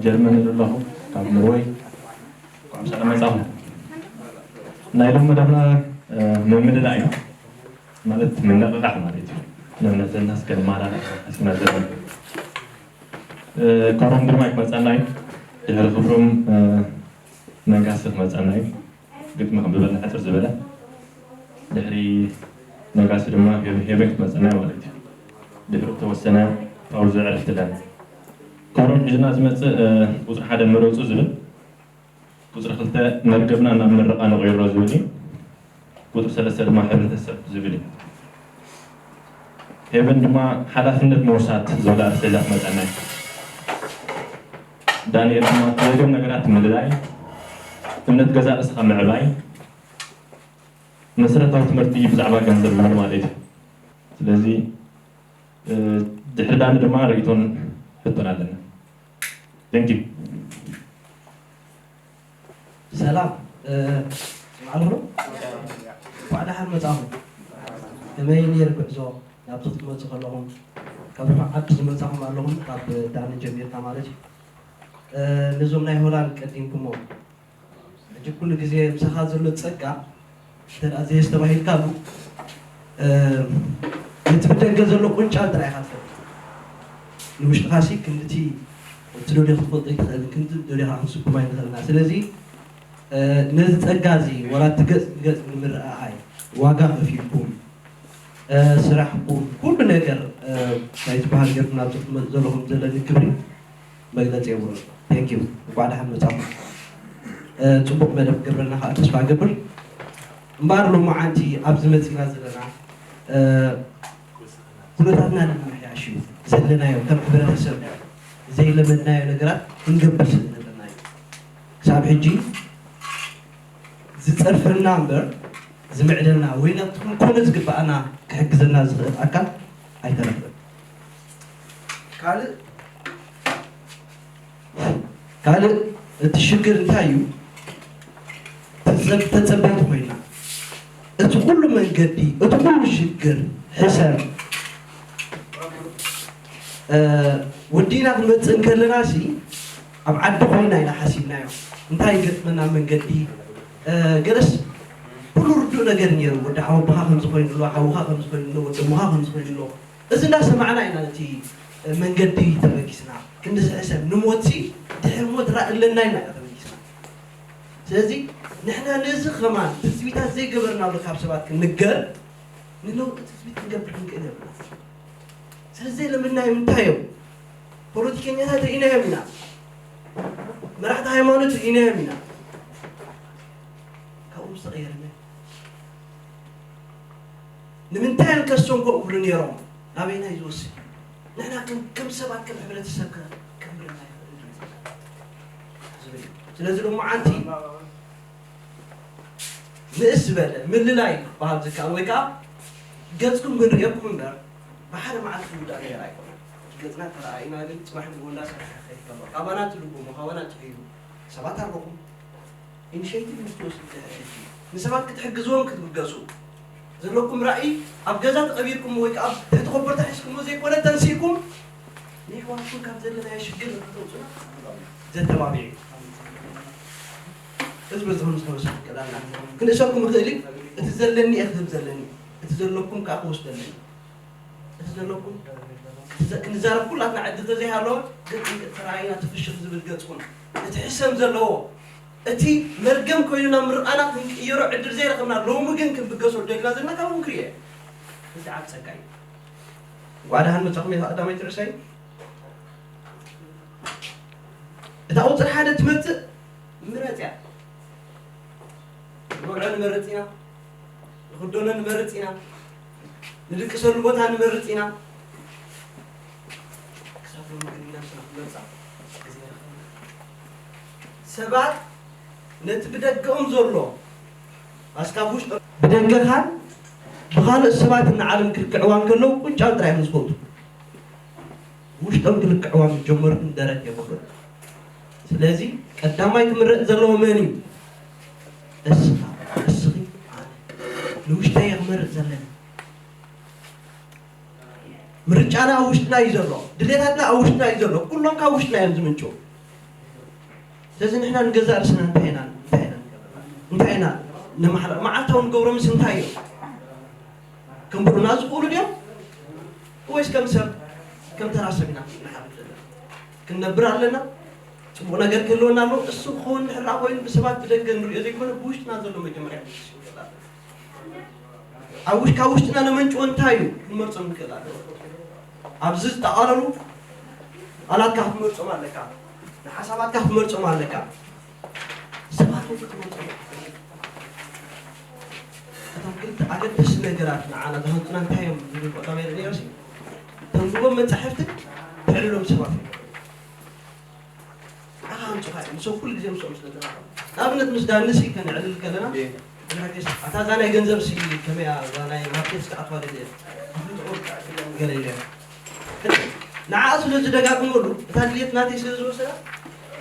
ጀርመን ኣለኹ፣ ካብ ኖርወይ። እንኳዕ ሰላም መጻኹም። ናይ ሎም መደብና፣ እ፣ ምምልላእ እዩ። ማለት ምንቕቓሕ ማለት እዩ። ንእምነትና እስከ ንመሃላላ ሓሲብና ዘለና። እ፣ ክብሮም ግርማይ ክመጸና እዩ። ድሕሪ ክብሮም፣ እ፣ ነጋሲ ክመጸና እዩ። ግጥሚ ከንብበልና ሕጽር ዝበለ። ድሕሪ ነጋሲ ድማ ሄ-፣ ሄቨን ክመጸና እዩ ማለት እዩ። ድሕሪ ተወሰነ ፓውዝ ዕረፍቲ ኣለና። ክብሮም ሒዝና ዝመጽእ፣ እ፣ ቁጽሪ ሓደ ምረጹ ዝብል፣ ቁጽሪ ክልተ መርገብና ናብ ምረቓ ንቕይሮ ዝብል እዩ። ቁጽሪ ሰለስተ ድማ ሕብረተሰብ ዝብል እዩ። ሄቨን ድማ ሓላፍነት ምውሳድ ዝብል ኣርእስቲ ሒዛ ክመጸና እዩ። ዳንኤል ድማ ጸገም ነገራት ምልላይ፣ እምነት ገዛእ ርእስኻ ምዕባይ፣ መሰረታዊ ትምህርቲ ብዛዕባ ገንዘብ ዝብል ማለት እዩ። ስለዚ፣ እ፣ ድሕሪ ዳኒ ድማ ርእይቶን ሕቶን ኣለና። Thank you። ሰላም፣ እ፣ ስማዕ ኣለኹ። እንኳዕ ደሓን መጻኹም። ከመይ ነይሩ ጉዕዞ? ናብቲ ክትመጹ ከለኹም ካብ ርሑቕ ዓዲ ዝመጻኹም ኣለኹም፣ ካብ ዳኒ ጀሚርካ ማለት እዩ። እ፣ ነዞም ናይ ሆላንድ ቀዲምኩሞ፣ ሕጂ ኩሉ ግዜ ምሳኻ ዘሎ ጸጋ እንተ ደኣ ዘየስተባሂልካሉ፣ እ፣ ነቲ ብደገ ዘሎ ቁንጫል ጥራይ ኢኻ ትፈልጥ። ንውሽጥኻሲ ክንድቲ ትደልዮ ክትፈልጦ ኣይትኽእልን፣ ክንዲ ደሊኻ ክንስኩም ኣይንኽእልና። ስለዚ፣ እ፣ ነዚ ጸጋ እዚ፣ ዋላ እቲ ገጽ ንገጽ ንምርኣኣይ ዋጋ ከፊልኩም፣ እ፣ ስራሕኩም፣ ኩሉ ነገር፣ እ፣ ናይ ዝበሃል ጌርኩም ናብዚ ክትመጹ ዘለኹም ዘለኒ ክብሪ መግለጺ የብሉን። Thank you። እንኳዕ ደሓን መጻኹም። እ፣ ጽቡቕ መደብ ክገብረልና ከኣ ተስፋ እገብር። እምበኣር ሎማዓንቲ ኣብዚ መጺና ዘለና፣ እ፣ ኩነታትና ንምምሕያሽ እዩ ዘለናዮ። ከም ሕብረተሰብ ዘይለመድናዮ ነገራት ክንገብር ስለ ዘለና እዩ። ክሳብ ሕጂ ዝጸርፈና እምበር ዝምዕደና ወይ ናብቲ ክንኮኖ ዝግብኣና ክሕግዘና ዝኽእል ኣካል ኣይተረኽበን። ካልእ፣ ካልእ እቲ ሽግር እንታይ እዩ? ተጸብ-፣ ተጸበይቲ ኮይና እቲ ኩሉ መንገዲ፣ እቲ ኩሉ ሽግር፣ ሕሰም፣ እ፣ ወዲእና ክንመጽእ እንከለና ሲ ኣብ ዓዲ ኮይና ኢና ሓሲብናዮ። እንታይ ይገጥመና መንገዲ፣ እ፣ ገለስ ኩሉ ርዱእ ነገር ነይሩ። ወዲ ሓወቦኻ ከምዚ ኮይኑ ኣሎ፣ ሓውኻ ከምዚ ኮይኑ ኣሎ፣ ወዲ እሞኻ ከምዚ ኮይኑ ኣሎ። እዚ እንዳሰማዕና ኢና ነቲ መንገዲ ተበጊስና። ክንዲ ዝሕሰብ ንሞትሲ ድሕሪ ሞት ራ ኣለና ኢና ተበጊስና። ስለዚ ንሕና ነዚ ከማን ትጽቢታት ዘይገበርናሉ ካብ ሰባት ክንገር ንለውጢ ትጽቢት ክንገብር ክንክእል የብልና። ስለዚ ለምናዮም እንታይ እዮም? ፖለቲከኛታት ርኢናዮም ኢና። መራሕቲ ሃይማኖት ርኢናዮም ኢና። ካብኦም ዝተቐየረ መን? ንምንታይ እዮም ከስተንኮ እብሉ ነይሮም? ናበይና እዩ ዝወስድ? ንሕና ከም፣ ከም ሰባት፣ ከም ሕብረተሰብ ከ-፣ ከንብረና ይኽእል ድዩ? ዝብል እዩ። ስለዚ ሎማዓንቲ ንእስ ዝበለ ምልላይ ክበሃል ዝከኣል ወይ ከዓ ገጽኩም ክንርእየኩም እምበር ብሓደ መዓልቲ ዝውዳእ ነገር ኣይኮነን። ገጽና ተረኣኢና ግን ጽባሕ ንግሆ እንዳሰርሐ ክኸይድ ከሎ ካባና እቲ ልቦም ካባና ጥሒሉ ሰባት ኣለኹም ኢኒሼቲቭ ምስ ትወስዱ ድሕሪ ሕጂ ንሰባት ክትሕግዝዎም ክትብገሱ ዘለኩም ራእይ ኣብ ገዛ ተቐቢርኩም ወይ ከዓ ኣብ ትሕቲ ኮቦርታ ሒዝኩምዎ ዘይኮነ ተንሲእኩም ንኣሕዋትኩም ካብ ዘለናዮ ሽግር ንክተውፅኡና ዘተባብዕ እዩ። እዚ በዚ ከም ዝተወሰነ ቀዳልና ክንእሰኩም ይኽእል እዩ። እቲ ዘለኒ እየ ክህብ ዘለኒ፣ እቲ ዘለኩም ከዓ ክወስድ ኣለኒ። እቲ ዘለኩም ክንዘ-፣ ክንዛረብ ኩላትና ዕድል ተዘይሃለወ ግን እንቅጥ ተራእይና ትፍሽኽ ዝብል ገጽኩም እቲ ሕሰም ዘለዎ እቲ መርገም ኮይኑና ምርቓና ክንቅየሮ ዕድል ዘይረኸብና ሎሚ ግን ክንብገሶ ደልና ዘለና ካብኡ ክንክርዮ እየ። እዚ ዓብ ጸጋ እዩ። እንኳዕ ደሓን መጻኹም እየ ቀዳማይ ትርሰይ። እታ ቁጽሪ ሓደ ትመጽእ ምረጽ እያ። ንበልዖ ንመርጽ ኢና፣ ንኽደኖ ንመርጽ ኢና፣ ንድቅሰሉ ቦታ ንመርጽ ኢና። ክሳብ ሎሚ ግን ነብስና ክንመርጻ ግዜ ኣይረኸብናን። ሰባት ነቲ ብደገኦም ዘሎ ኣስካብ ውሽጦም ብደገኻን ብኻልኦት ሰባትን ንዓለም ክልክዕዋ እንከለዉ ቁንጫል ጥራይ እዮም ዝፈልጡ። ውሽጦም ክልክዕዋ ምስ ጀመርኩም ደረት የብሉን። ስለዚ ቀዳማይ ክምረጽ ዘለዎ መን እዩ? እስኻ፣ እስኺ፣ ኣነ። ንውሽጠይ እየ ክመርጽ ዘለኒ። ምርጫና ኣብ ውሽጥና እዩ ዘሎ። ድሌታትና ኣብ ውሽጥና እዩ ዘሎ። ኩሎም ካብ ውሽጥና እዮም ዝምንጭው። ስለዚ ንሕና ንገዛእ ርእስና እንታይ ኢና እንታይ ኢና እንታይ ኢና ነማሕላ መዓልታዊ ንገብሮምስ እንታይ እዮም? ክንብሩና ዝኽእሉ ድዮም? ወይስ ከም ሰብ ከም ተራ ሰብ ኢና ንሓልፍ ዘለና? ክንነብር ኣለና። ጽቡቕ ነገር ክህልወና ኣሎ። እሱ ክኸውን ድሕር ኮይኑ ብሰባት ብደገ ንሪኦ ዘይኮነ ብውሽጥና ዘሎ መጀመርያ ንሱ ይውለድ ኣሎ። ኣብ ውሽ ካብ ውሽጥና ነመንጭዎ እንታይ እዩ ክንመርጾ ንክእል ኣለና። ኣብዚ ዝጠቓለሉ ቃላትካ ክትመርጾም ኣለካ። ንሓሳባትካ ክትመርጾም ኣለካ። ሰባት እውን ክትመርጾም ኣለካ። እቶም ክልተ ኣገደስቲ ነገራት ንዓና ዝሃንጹና እንታይ እዮም ዝብል ቀዳማይ ርእዮ ሲ ተንብቦም መጻሕፍትን ትዕልሎም ሰባት እዮም። ንዓኻ ኣምጽኻ እዮም። ንሶም ኩሉ ግዜ ምስኦም ስለ ዝረኸብ ንኣብነት ምስ ዳንሲ ከነዕልል ከለና እታ እዛ ናይ ገንዘብ ሲ ከመይ እያ እዛ ናይ ማርኬት ስርዓት ማለት እየ ገለ ኢለ ንዓ ስለ ዝደጋግመሉ እታ ድሌት ናተይ ስለ ዝወሰዳ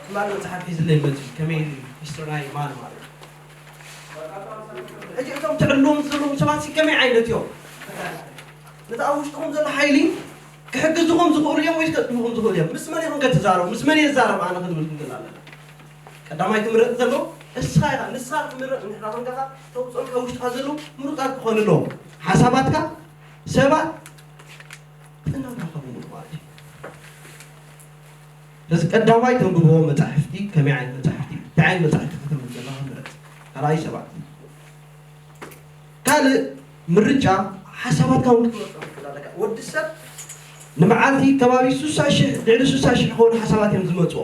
ሕማር መፅሓፍ ሒዝለይ መፅእ ከመይ ኢሉ ሂስትሪ ናይ ማን ማለት እዩ ሕጂ እቶም ትዕልዎም ዘለዉ ሰባት ሲ ከመይ ዓይነት እዮም ነቲ ኣብ ውሽጥኹም ዘሎ ሓይሊ ክሕግዝኹም ዝኽእሉ እዮም ወይስ ከጥፍኹም ዝኽእሉ እዮም ምስ መን ኢኹም ከትዛረቡ ምስ መን እየ ዝዛረብ ኣነ ክንብል ክንክእል ኣለና ቀዳማይ ክምረጥ ዘለዎ እስኻ ኢኻ ንስኻ ክትምረጥ እንድሕራ ኮንካ ተውፅኦም ካብ ውሽጥኻ ዘለዉ ምሩፃት ክኾኑ ኣለዎም ሓሳባትካ ሰባት እናራኸቡ ማለት እዩ ስለዚ ቀዳማይ ተንብቦ መፃሕፍቲ ከመይ ዓይነት መፃሕፍቲ እንታይ ዓይነት መፃሕፍቲ ከተንብብ ዘለካ ምረፅ ካልኣይ ሰባት ካልእ ምርጫ ሓሳባትካ እውን ክትመርፆ ትኽእል ኣለካ ወዲ ሰብ ንመዓልቲ ከባቢ ሱሳ ሽሕ ልዕሊ ሱሳ ሽሕ ክኾኑ ሓሳባት እዮም ዝመፅዎ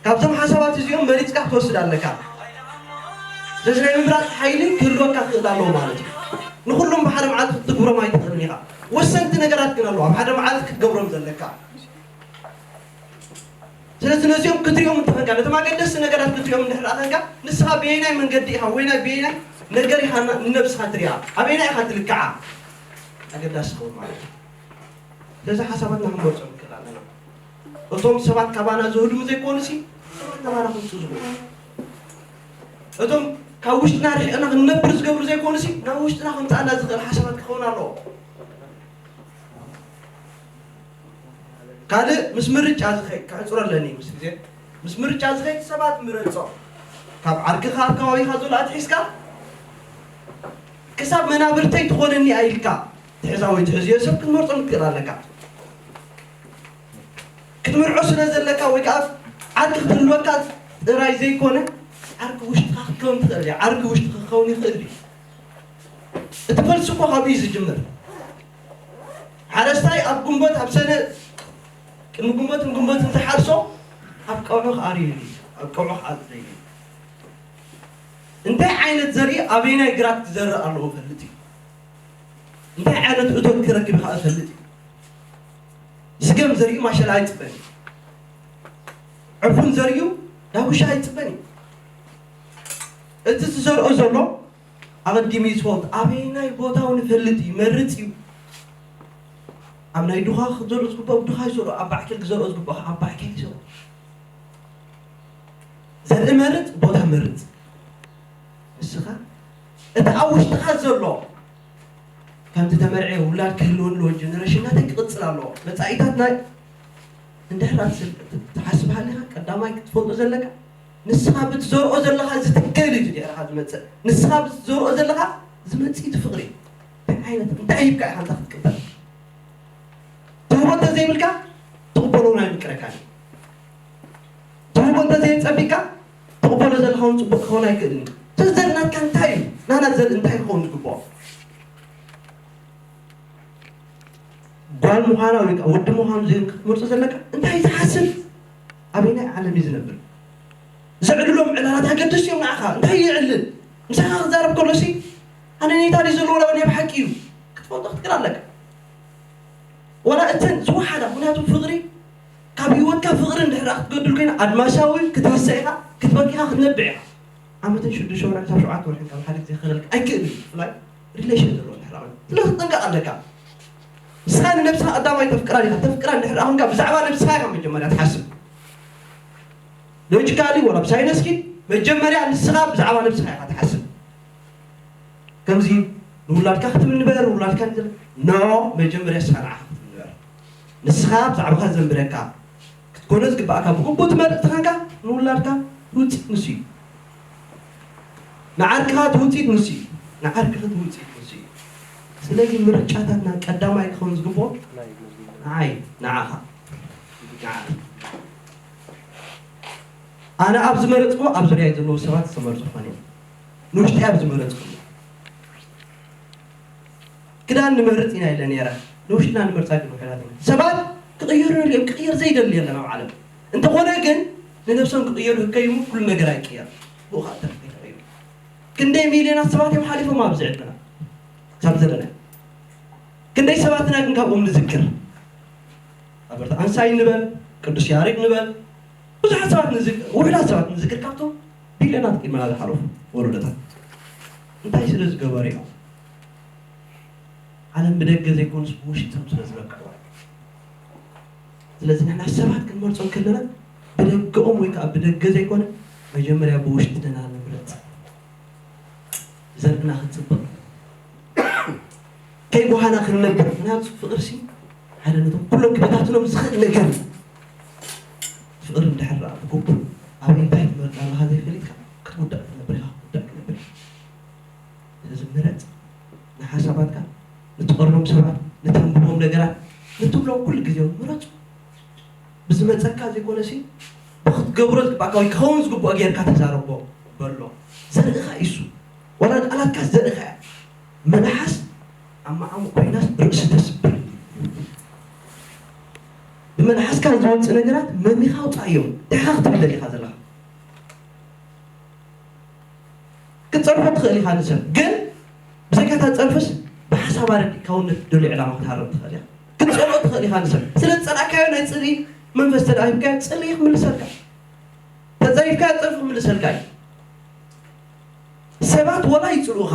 ካብዞም ሓሳባት እዚኦም መሪፅካ ክትወስድ ኣለካ ስለዚ ናይ ምምራፅ ሓይሊ ክህልወካ ክኽእል ኣለዎ ማለት እዩ ንኩሎም ብሓደ መዓልቲ ክትግብሮም ኣይትኽእልን ኢኻ ወሰንቲ ነገራት ግን ኣለዎ ኣብ ሓደ መዓልቲ ክትገብሮም ዘለካ ስለዚ ነዚኦም ክትሪኦም እንተኸንካ ነቶም ኣገደስቲ ነገራት ክትሪኦም እንድሕር ኣኸንካ ንስኻ በየናይ መንገዲ ኢኻ ወይ ናይ በየናይ ነገር ኢኻ ንነብስኻ ትሪኣ ኣበየናይ ኢኻ ትልክዓ ኣገዳሲ ክኸውን ማለት እዩ ስለዚ ሓሳባትና ክንመርጾ ንክእል ኣለና እቶም ሰባት ካባና ዝህድሙ ዘይኮኑ ሲ ናባና ክምፁ ዝኽእሉ እቶም ካብ ውሽጥና ርሒቕና ክንነብር ዝገብሩ ዘይኮኑ ሲ ናብ ውሽጥና ከምፅኣና ዝኽእል ሓሳባት ክኸውን ኣለዎ ካልእ ምስ ምርጫ ዝኸይድ ክሕፅሮ ኣለኒ ምስ ግዜ ምስ ምርጫ ዝኸይድ ሰባት ምረፆ ካብ ዓርክኻ ኣብ ከባቢኻ ዘሎ ኣትሒዝካ ክሳብ መናብርተይ ትኾነኒ ኣኢልካ ትሕዛ ወይ ትሕዝዮ ሰብ ክትመርፆ ምትክእል ኣለካ ክትምርዖ ስለ ዘለካ ወይ ከዓ ዓርኪ ክትህልወካ ጥራይ ዘይኮነ ዓርኪ ውሽጥኻ ክትከውን ትኽእል እያ ዓርኪ ውሽጥኻ ክኸውን ይኽእል እዩ እቲ ፈልሲ እኮ ካብኡ እዩ ዝጅምር ሓረስታይ ኣብ ጉንበት ኣብ ሰነ ቅድሚ ጉንበትን ጉንበትን ዝሓርሶ ኣብ ቀውዖ ክኣርየሉ እዩ ኣብ ቀውዖ ክኣርየሉ እዩ እንታይ ዓይነት ዘርኢ ኣበየናይ ግራት ክዘርእ ኣለዎ ፈልጥ እዩ እንታይ ዓይነት እቶት ክረክብ ይኽእል ፈልጥ እዩ ስገም ዘርኢ ማሸላ ኣይፅበን እዩ ዕፉን ዘርእዩ ዳጉሻ ኣይፅበን እዩ እቲ ዝዘርኦ ዘሎ ኣቐዲሙ እዩ ዝፈልጥ ኣበየናይ ቦታው ንፈልጥ እዩ መርፅ እዩ ኣብ ናይ ድኻ ክዘርኦ ዝግባእ ድኻ ይዘርኦ ኣብ ባዕኬል ክዘርኦ ዝግባእ ኣብ ባዕኬል ይዘርኦ ዘርኢ መርፅ ቦታ መርፅ ንስኻ እቲ ኣብ ውሽጥኻ ዘሎ ከምቲ ተመርዐ ውላድ ክህልወኒ ኣለዎ ጀነሬሽን ናተይ ክቕፅል ኣለዎ መፃኢታት ናይ እንድሕር ትሓስብ ሃሊኻ ቀዳማይ ክትፈልጦ ዘለካ ንስኻ ብትዘርኦ ዘለኻ ዝትከል እዩ ድሕርኻ ዝመፅእ ንስኻ ብትዘርኦ ዘለኻ ዝመፅእ እቲ ፍቕሪ እንታይ ዓይነት እንታይ ሂብካ ኢኻ እንታ ክትቅበል ትህቦ እንተዘይብልካ ትቕበሎ ናይ ምቅረካ ትህቦ እንተዘየፀቢካ ትቕበሎ ዘለኻ እውን ፅቡቅ ክኸውን ኣይክእልን እዩ እቲ ዘር ናትካ እንታይ እዩ ናና ዘር እንታይ ክኸውን ዝግብኦ ጓል ምዃና ወይ ከዓ ወዲ ምዃኑ ዘይብል ክትመርፆ ዘለካ እንታይ እዩ ዝሓስብ ኣበይናይ ዓለም እዩ ዝነብር ዘዕልሎም ዕላላት ኣገደስቲ እዮም ንዓኻ እንታይ የዕልል ምሳኻ ክዛረብ ከሎሲ ኣነ ኔታ ድዩ ዘለዎ ወላ ናይ ብሓቂ እዩ ክትፈልጦ ክትክእል ኣለካ ዋላ እተን ዝወሓዳ ምክንያቱ ፍቕሪ ካብ ህይወትካ ፍቕሪ እንድሕር ክትገድል ኮይና ኣድማሳዊ ክትህሰ ኢኻ ክትበኪኻ ክትነብዕ ኢኻ ዓመትን ሽዱሽተ ወርሒ ክሳብ ሸውዓተ ወርሒ ካብ ሓደ ግዜ ክኽለልካ ኣይክእልን እዩ ብፍላይ relation ዘለዎ እንድሕር ኮይኑ ስለዚ ክትጥንቀቕ ኣለካ ንስኻ ንነብስኻ ቀዳማይ ተፍቅራ ዲኻ ተፍቅራ እንድሕር ኣኹንካ ብዛዕባ ነብስኻ ኢኻ መጀመርያ ትሓስብ logically ወላ ብሳይነስ ኪድ መጀመርያ ንስኻ ብዛዕባ ነብስኻ ኢኻ ትሓስብ ከምዚ ንውላድካ ክትብል ንበር ውላድካ no መጀመርያ ንስኻ ንዓኻ ክትብል ንበር ንስኻ ብዛዕባኻ ዘንብረካ ኮነ ዝግባእካ ብግቡእ ትመርጽ ተኾንካ ንውላድካ ትውጽኢት ንሱ እዩ። ንዓርክኻ ትውጽኢት ንሱ እዩ። ንዓርክኻ ትውጽኢት ንሱ እዩ። ስለዚ ምርጫታትና ቀዳማይ ክኸውን ዝግብኦ ንዓይ፣ ንዓኻ፣ ንዓኻ። ኣነ ኣብ ዝመረጽኩ ኣብ ዙርያ ዘለዉ ሰባት ዝተመርጹ ክኾኑ እዮም። ንውሽጢ ኣብ ዝመረጽኩ ክዳን ንመርጽ ኢና ኢለ ነይረ። ንውሽጥና ንመርጻ ግን ውሕዳት ኢና። ሰባት ክቕየሩ ይደልዩ እዮም፣ ክቕየር ዘይደሊ የለን ኣብ ዓለም። እንተኾነ ግን ንነብሶም ክቕየሩ ህከይሙ ኩሉ ነገር ኣይቅየር። ብኡ ኸዓ ተረፍ ኣይተቐይሩ። ክንደይ ሚልዮናት ሰባት እዮም ሓሊፎም ኣብዚ ዕድመና ክሳብ ዘለና። ክንደይ ሰባትና ግን ካብኦም ንዝክር? ኣልበርት ኣንስታይን ንበል፣ ቅዱስ ያሬድ ንበል፣ ብዙሓት ሰባት ንዝክር፣ ውሑዳት ሰባት ንዝክር ካብቶም ቢልዮናት ቅድመና ዝሓለፉ ወለዶታት። እንታይ ስለ ዝገበሩ እዮም? ዓለም ብደገ ዘይኮኑስ ብውሽጦም ስለ ዝነቅዕዋ። ስለዚ ንሕና ሰባት ክንመርጾም ከለና ብደገኦም ወይ ከዓ ብደገ ዘይኮነ መጀመርያ ብውሽጥና ንምረጽ። ዘርእና ክጽብቕ ከይጓሃና ክንነብር። ምክንያቱ ፍቕርሲ ሓደ ነቶም ኩሎም ክበታትኖም ዝኽእል ነገር እዩ። ፍቕሪ እንድሕር ደኣ ብግቡእ ኣበይ እንታይ ትመርጽ ኣለኻ ዘይፈሊጥካ ክትጉዳእ ትነብር ኢኻ፣ ክትጉዳእ ትነብር ኢኻ። ስለዚ ምረጽ። ንሓሳባትካ፣ ንትቐርቦም ሰባት፣ ንተንብቦም ነገራት፣ ንትብሎም ኩሉ ግዜ ምረጹ። ብዝመጸካ ዘይኮነሲ ብክትገብሮ ዝግባእካ ወይ ክኸውን ዝግብኦ ጌርካ ተዛረቦ በሎ። ዘርእኻ እዩ እሱ። ዋላ ቃላትካ ዘርእኻ እያ። መልሓስ ኣብ መዓሙቕ ኮይናስ ርእሲ ተስብር። ብመልሓስካ ዝወጽእ ነገራት መሚኻ ኣውጻእዮ። እንታይ ኢኻ ክትብል ደሊኻ ዘለኻ? ክትጸርፎ ትኽእል ኢኻ ንሰብ፣ ግን ብዘይካ እታ ጸርፍስ ብሓሳብ ኣረዲእካ እውን ነቲ ደልዮ ዕላማ ክትሃርም ትኽእል ኢኻ። ክትጸልኦ ትኽእል ኢኻ ንሰብ። ስለ ዝጸላእካዮ ናይ ጽልኢ መንፈስ ተደኣ ሂብካዮ፣ ጽልኢ ክምልሰልካ። ተጸሪፍካዮ ጸርፊ ክምልሰልካ እዩ። ሰባት ወላ ይጽልኡኻ፣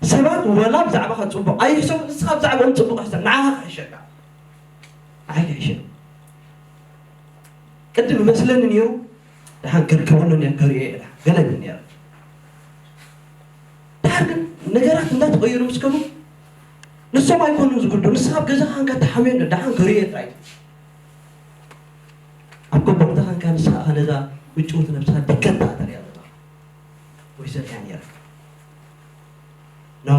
ሰባት ወላ ብዛዕባኻ ጽቡቕ ኣይሕሰቡ፣ ንስኻ ብዛዕባኦም ጽቡቕ ሕሰብ፣ ንዓኻ ክሕሸካ። ንዓይ ክሕሸኒ። ቅድም ይመስለኒ ነይሩ፣ ደሓን ከርከበሉ ነይሩ፣ ከርእዮ እየ ደሓን፣ ገለ ይብል ነይረ። ደሓር ግን ነገራት እንዳተቐየሩ ምስ ከዱ፣ ንሶም ኣይኮኑን ዝጉድኡ፣ ንስኻ ኣብ ገዛኻ እንካ ተሓምዮ እንዶ ደሓን ከርእዮ ጥራይ። ኣብ ኮቦርታኻ እንካ ንስኻ ነዛ ምጭውቲ ነብስኻ ድከታ ተርእያ ዘለኻ። ወይ ዘርእያ ነይራ። ኖ፣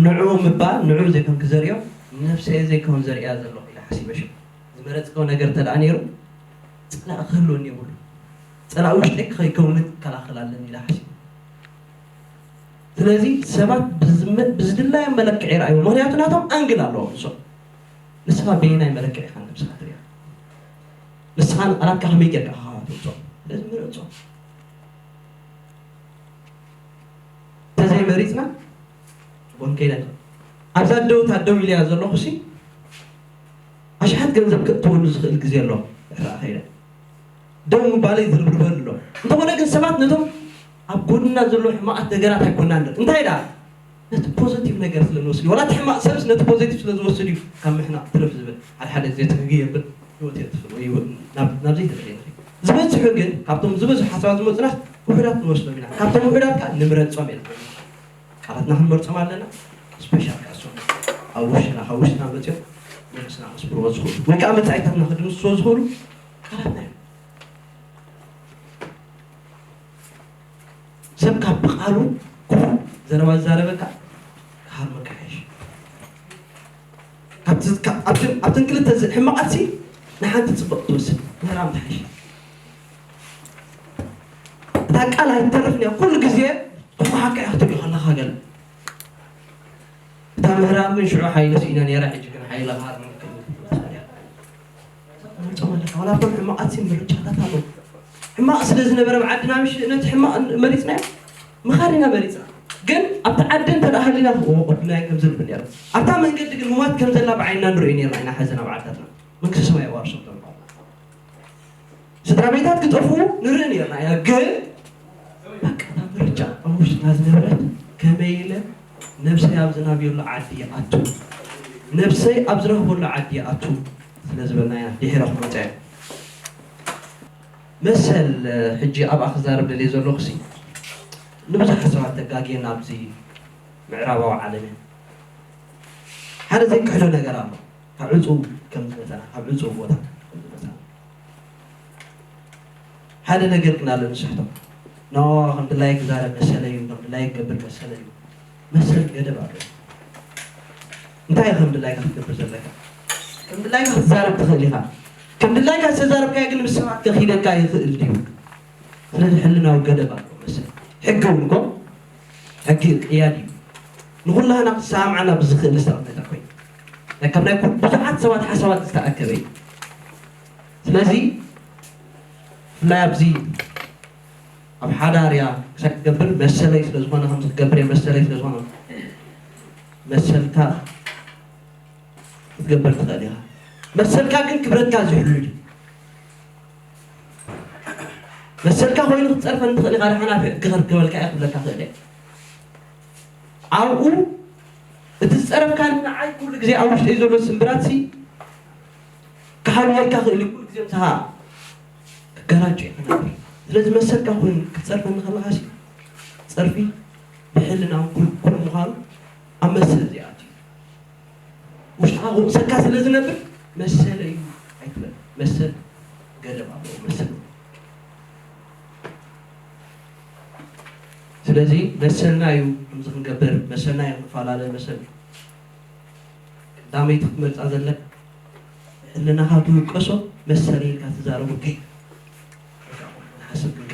ንዑ ምባል፣ ንዑ ዘይኮንክ ዘርእዮ፣ ነብሰይ ዘይኮን ዘርእያ ዘለኹ ኢለ ሓሲበ ሽዑ። ዝመረጽክዎ ነገር እንተ ደኣ ነይሩ፣ ጸላኢ ክህልወኒ የብሉ። ጸላኢ ውሽጠይ ከይከውንን ክከላኸል ኣለኒ ኢለ ሓሲበ። ስለዚ ሰባት ብዝመ-፣ ብዝድላዮም መለክዒ ይረኣዩ። ምኽንያቱ ናቶም ኣንግል ኣለዎም ንሶም። ንስኻ በየናይ መለክዒ ኢኻ ነብስኻ ትሪኣ? ንስኻ ንቓላትካ ከመይ ጌርካ ኢኻ ትወጾ? ስለዚ ምረጾ። እንተዘይመሪጽና፣ ጽቡቕ ከይደ። ኣብዛ ደው እታ ደው ኢለያ ዘለኹ ሲ፣ ኣሽሓት ገንዘብ ከእትወሉ ዝኽእል ግዜ ኣሎ። ድሕሪ ከይደ። ደው ምባለይ ዝርብርበሉ ኣሎ። እንተኾነ ግን ሰባት ነቶም ኣብ ጎድና ዘሎ ሕማቓት ነገራት ኣይኮናን ንርኢ። እንታይ ደኣ? ነቲ ፖዘቲቭ ነገር ስለ ንወስድ እዩ። ዋላ እቲ ሕማቕ ሰብስ ነቲ ፖዘቲቭ ስለ ዝወስድ እዩ ካብ ምሕናቕ ትርፍ ዝብል። ሓደ ሓደ ግዜ ትግግይ የብል፣ ህይወት የጥፍእ ወይ ይው-፣ ናብ፣ ናብ ዘይተደልየ ንኸይድ። ዝበዝሑ ግን፣ ካብቶም ዝበዝሑ ሓሳባት ዝመጹና ውሑዳት ንወስዶም ኢና። ካብቶም ውሑዳት ከኣ ንምረጾም ኢና። ቃላትና ክንመርጾም ኣለና። ስፔሻል ከኣ እሶም ኣብ ውሽጥና፣ ካብ ውሽጥና መጺኦም ንርእስና ከስብርዎ ዝኽእሉ ወይ ከኣ መጻኢታትና ክድምስስዎ ዝኽእሉ ቃላትና እዮም። ሰብ ካብ ብቓሉ ክፉእ ዘረባ ዝዛረበካ ክሃርመካ ይሓይሽ። ካብቲ፣ ካብ፣ ኣብተን፣ ኣብተን ክልተ ዝ-፣ ሕማቓትሲ ንሓንቲ ጽብቕቲ ትወስድ፣ ምህራም ትሓይሽ። እታ ቃል ኣይትተርፍን እያ፣ ኩሉ ግዜ ትመሃካ እያ ክትሪኦ ከለኻ ገለ። እታ ምህራም ግን ሽዑ ሓይሊ ስኢና ነይራ፣ ሕጂ ግን ሓይሊ ክሃርመካ እዩ። ትመርጾም ኣለካ። ዋላ እቶም ሕማቓት ሲ ምርጫታት ኣለዉ። ሕማቕ ስለ ዝነበረ ኣብ ዓድና ምሽ ነቲ ሕማቕ መሪጽናዮ ምኻድ ኢና መሪጽና። ግን ኣብቲ ዓዲ እንተ ደኣ ሃሊና ክወቅዱና እዮም ከም ዝብል ነይሩ። ኣብታ መንገዲ ግን ምዋት ከም ዘላ ብዓይንና ንርእዮ ነይርና ኢና ሓዘን ኣብ ዓድታትና። መንግስቲ ሰማይ የዋርሶም ተምሃሮ። ስድራ ቤታት ክጠፍኡ ንርኢ ነይርና ኢና። ግን በቃ እታ ምርጫ ኣብ ውሽጥና ዝነበረት ከመይ ኢለ ነብሰይ ኣብ ዝናብየሉ ዓዲ ይኣቱ፣ ነብሰይ ኣብ ዝረኽበሉ ዓዲ ይኣቱ ስለ ዝበልና ኢና ድሒረ ክመጻ እየ። መሰል፣ ሕጂ ኣብኣ ክዛረብ ደልየ ዘለኹሲ፣ ንብዙሓት ሰባት ተጋግየና ኣብዚ ምዕራባዊ ዓለም እዩ። ሓደ ዘይክሕዶ ነገር ኣሎ። ካብ ዕጹው ከም ዝመጸና፣ ካብ ዕጹው ቦታ ከም ዝመጸና። ሓደ ነገር ግን ኣሎ ንስሕቶ። ኖ፣ ከም ድላይ ክዛረብ መሰለይ እዩ፣ ከም ድላይ ክገብር መሰለይ እዩ። መሰል ገደብ ኣሎ። እንታይ ከም ድላይካ ክትገብር ዘለካ? ከም ድላይካ ክትዛረብ ትኽእል ኢኻ። ከም ድላይካ ዝተዛረብካዮ ግን ምስ ሰባት ከኺደካ ይኽእል ድዩ? ስለዚ ሕልናዊ ገደብ ኣሎ መሰል። ሕጊ እውን እኮ፣ ሕጊ ቅያድ እዩ። ንኹላህና ክሰማማዓና ብዝኽእል ዝተቐመጠ ኮይኑ፣ ናይ ካብ ናይ ኩ-፣ ብዙሓት ሰባት ሓሳባት ዝተኣከበ እዩ። ስለዚ ብፍላይ ኣብዚ ኣብ ሓዳር እያ ክሳብ ክትገብር መሰለይ ስለ ዝኾነ፣ ከምዚ ክገብር እየ መሰለይ ስለ ዝኾነ፣ መሰልካ ክትገብር ትኽእል ኢኻ። መሰልካ ግን ክብረትካ ዝሕሉ እዩ። መሰልካ ኮይኑ ክትጸርፈኒ ትኽእል ኢኻ፣ ደሓን ኣብ ሕጊ ከርከበልካ እየ ክብለካ ክእል እየ። ኣብኡ እቲ ዝጸረፍካኒ ንዓይ ኩሉ ግዜ ኣብ ውሽጠይ ዘሎ ስምብራትሲ ክሃውየልካ ክእል እዩ። ኩሉ ግዜ ምሳኻ ክጋራጮ እየ ክነብር። ስለዚ መሰልካ ኮይኑ ክትጸርፈኒ ከለኻሲ፣ ጸርፊ ብሕልናን ኩልኩል ምዃኑ ኣብ መሰል ዘይኣቱ እዩ። ውሽጥኻ ክውቅሰካ ስለ ዝነብር መሰለይ እዩ ኣይትበል። መሰል ገደብ ኣለዎ። መሰል፣ ስለዚ መሰልና እዩ ከምዚ ክንገብር፣ መሰልና እዩ ክንፈላለ። መሰል ቀዳመይቲ ክትመርጻ ዘለካ፣ ሕልናኻ ትውቀሶ፣ መሰለይ ኢልካ ትዛረቦ ከይ ሓሰብ ክንገ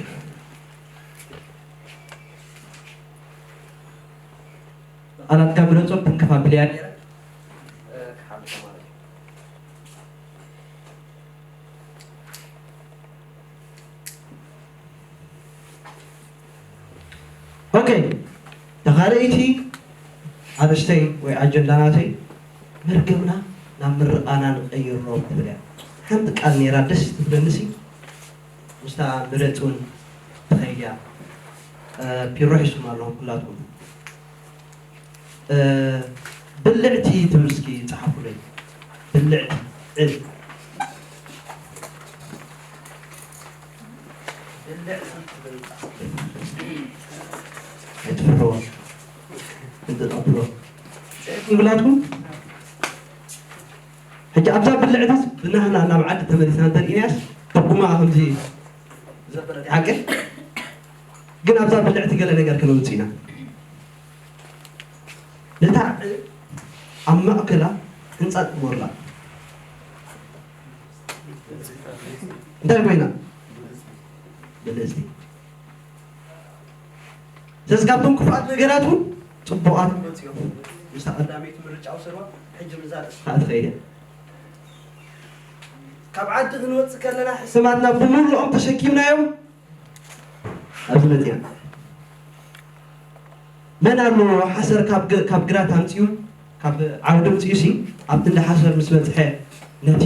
ቃላትካ ግለጾም፣ ትንክፍ ኣብልያ ነይረ። እ፣ ክሓልፎ ማለት እዩ። ኦኬ፣ ተኻልእቲ ኣርእስተይ ወይ ኣጀንዳ ናተይ፣ መርገምና ናብ ምርቓና ንቐይሮ ትብል እያ። ሓንቲ ቃል ነይራ ደስ ትብለኒ ሲ፣ ምስታ ምረጽ እውን ትኸይድ እያ። እ፣ ፒሮ ሒዝኩም ኣለኹም ኩላትኩም። እ፣ ብልዕቲ ትብል እስኪ ጸሓፉለይ። ብልዕቲ፣ ዕ። ብልዕቲ ትብል ጸሓፉለይ። ኣይትፍርዎ። እንተቐብሎ። ኩላትኩም። ሕጂ ኣብዛ ብልዕትስ ብናህና ናብ ዓዲ ተመሊስና እንተርኢናያስ፣ ትርጉማ ከምዚ ዘበለት ሓቂ። ግን ኣብዛ ብልዕቲ ገለ ነገር ክነውጽእ ኢና። ነታ ዕ ኣብ ማእከላ ሕንጻጽ ግበሩላ። እንታይ ኮይና? ብልጽቲ። ስለዚ ካብቶም ክፉኣት ነገራት እውን ጽቡቓት መጽዮም። ምስታ ቀዳመይቲ ምርጫ ውሰድዋ። ሕጂ ምዛ ርእስኻ ትኸይድ እያ። ካብ ዓዲ ክንወጽእ ከለና ሕሰማትና ብምሉኦም ተሸኪምናዮም። ኣብዚ መጺና። መን ኣሎ ሓሰር ካብ ገ-፣ ካብ ግራት ኣምጺኡ፣ ካብ ዓውዲ ኣምጺኡ ሲ፣ ኣብቲ እንዳ ሓሰር ምስ በጽሐ ነቲ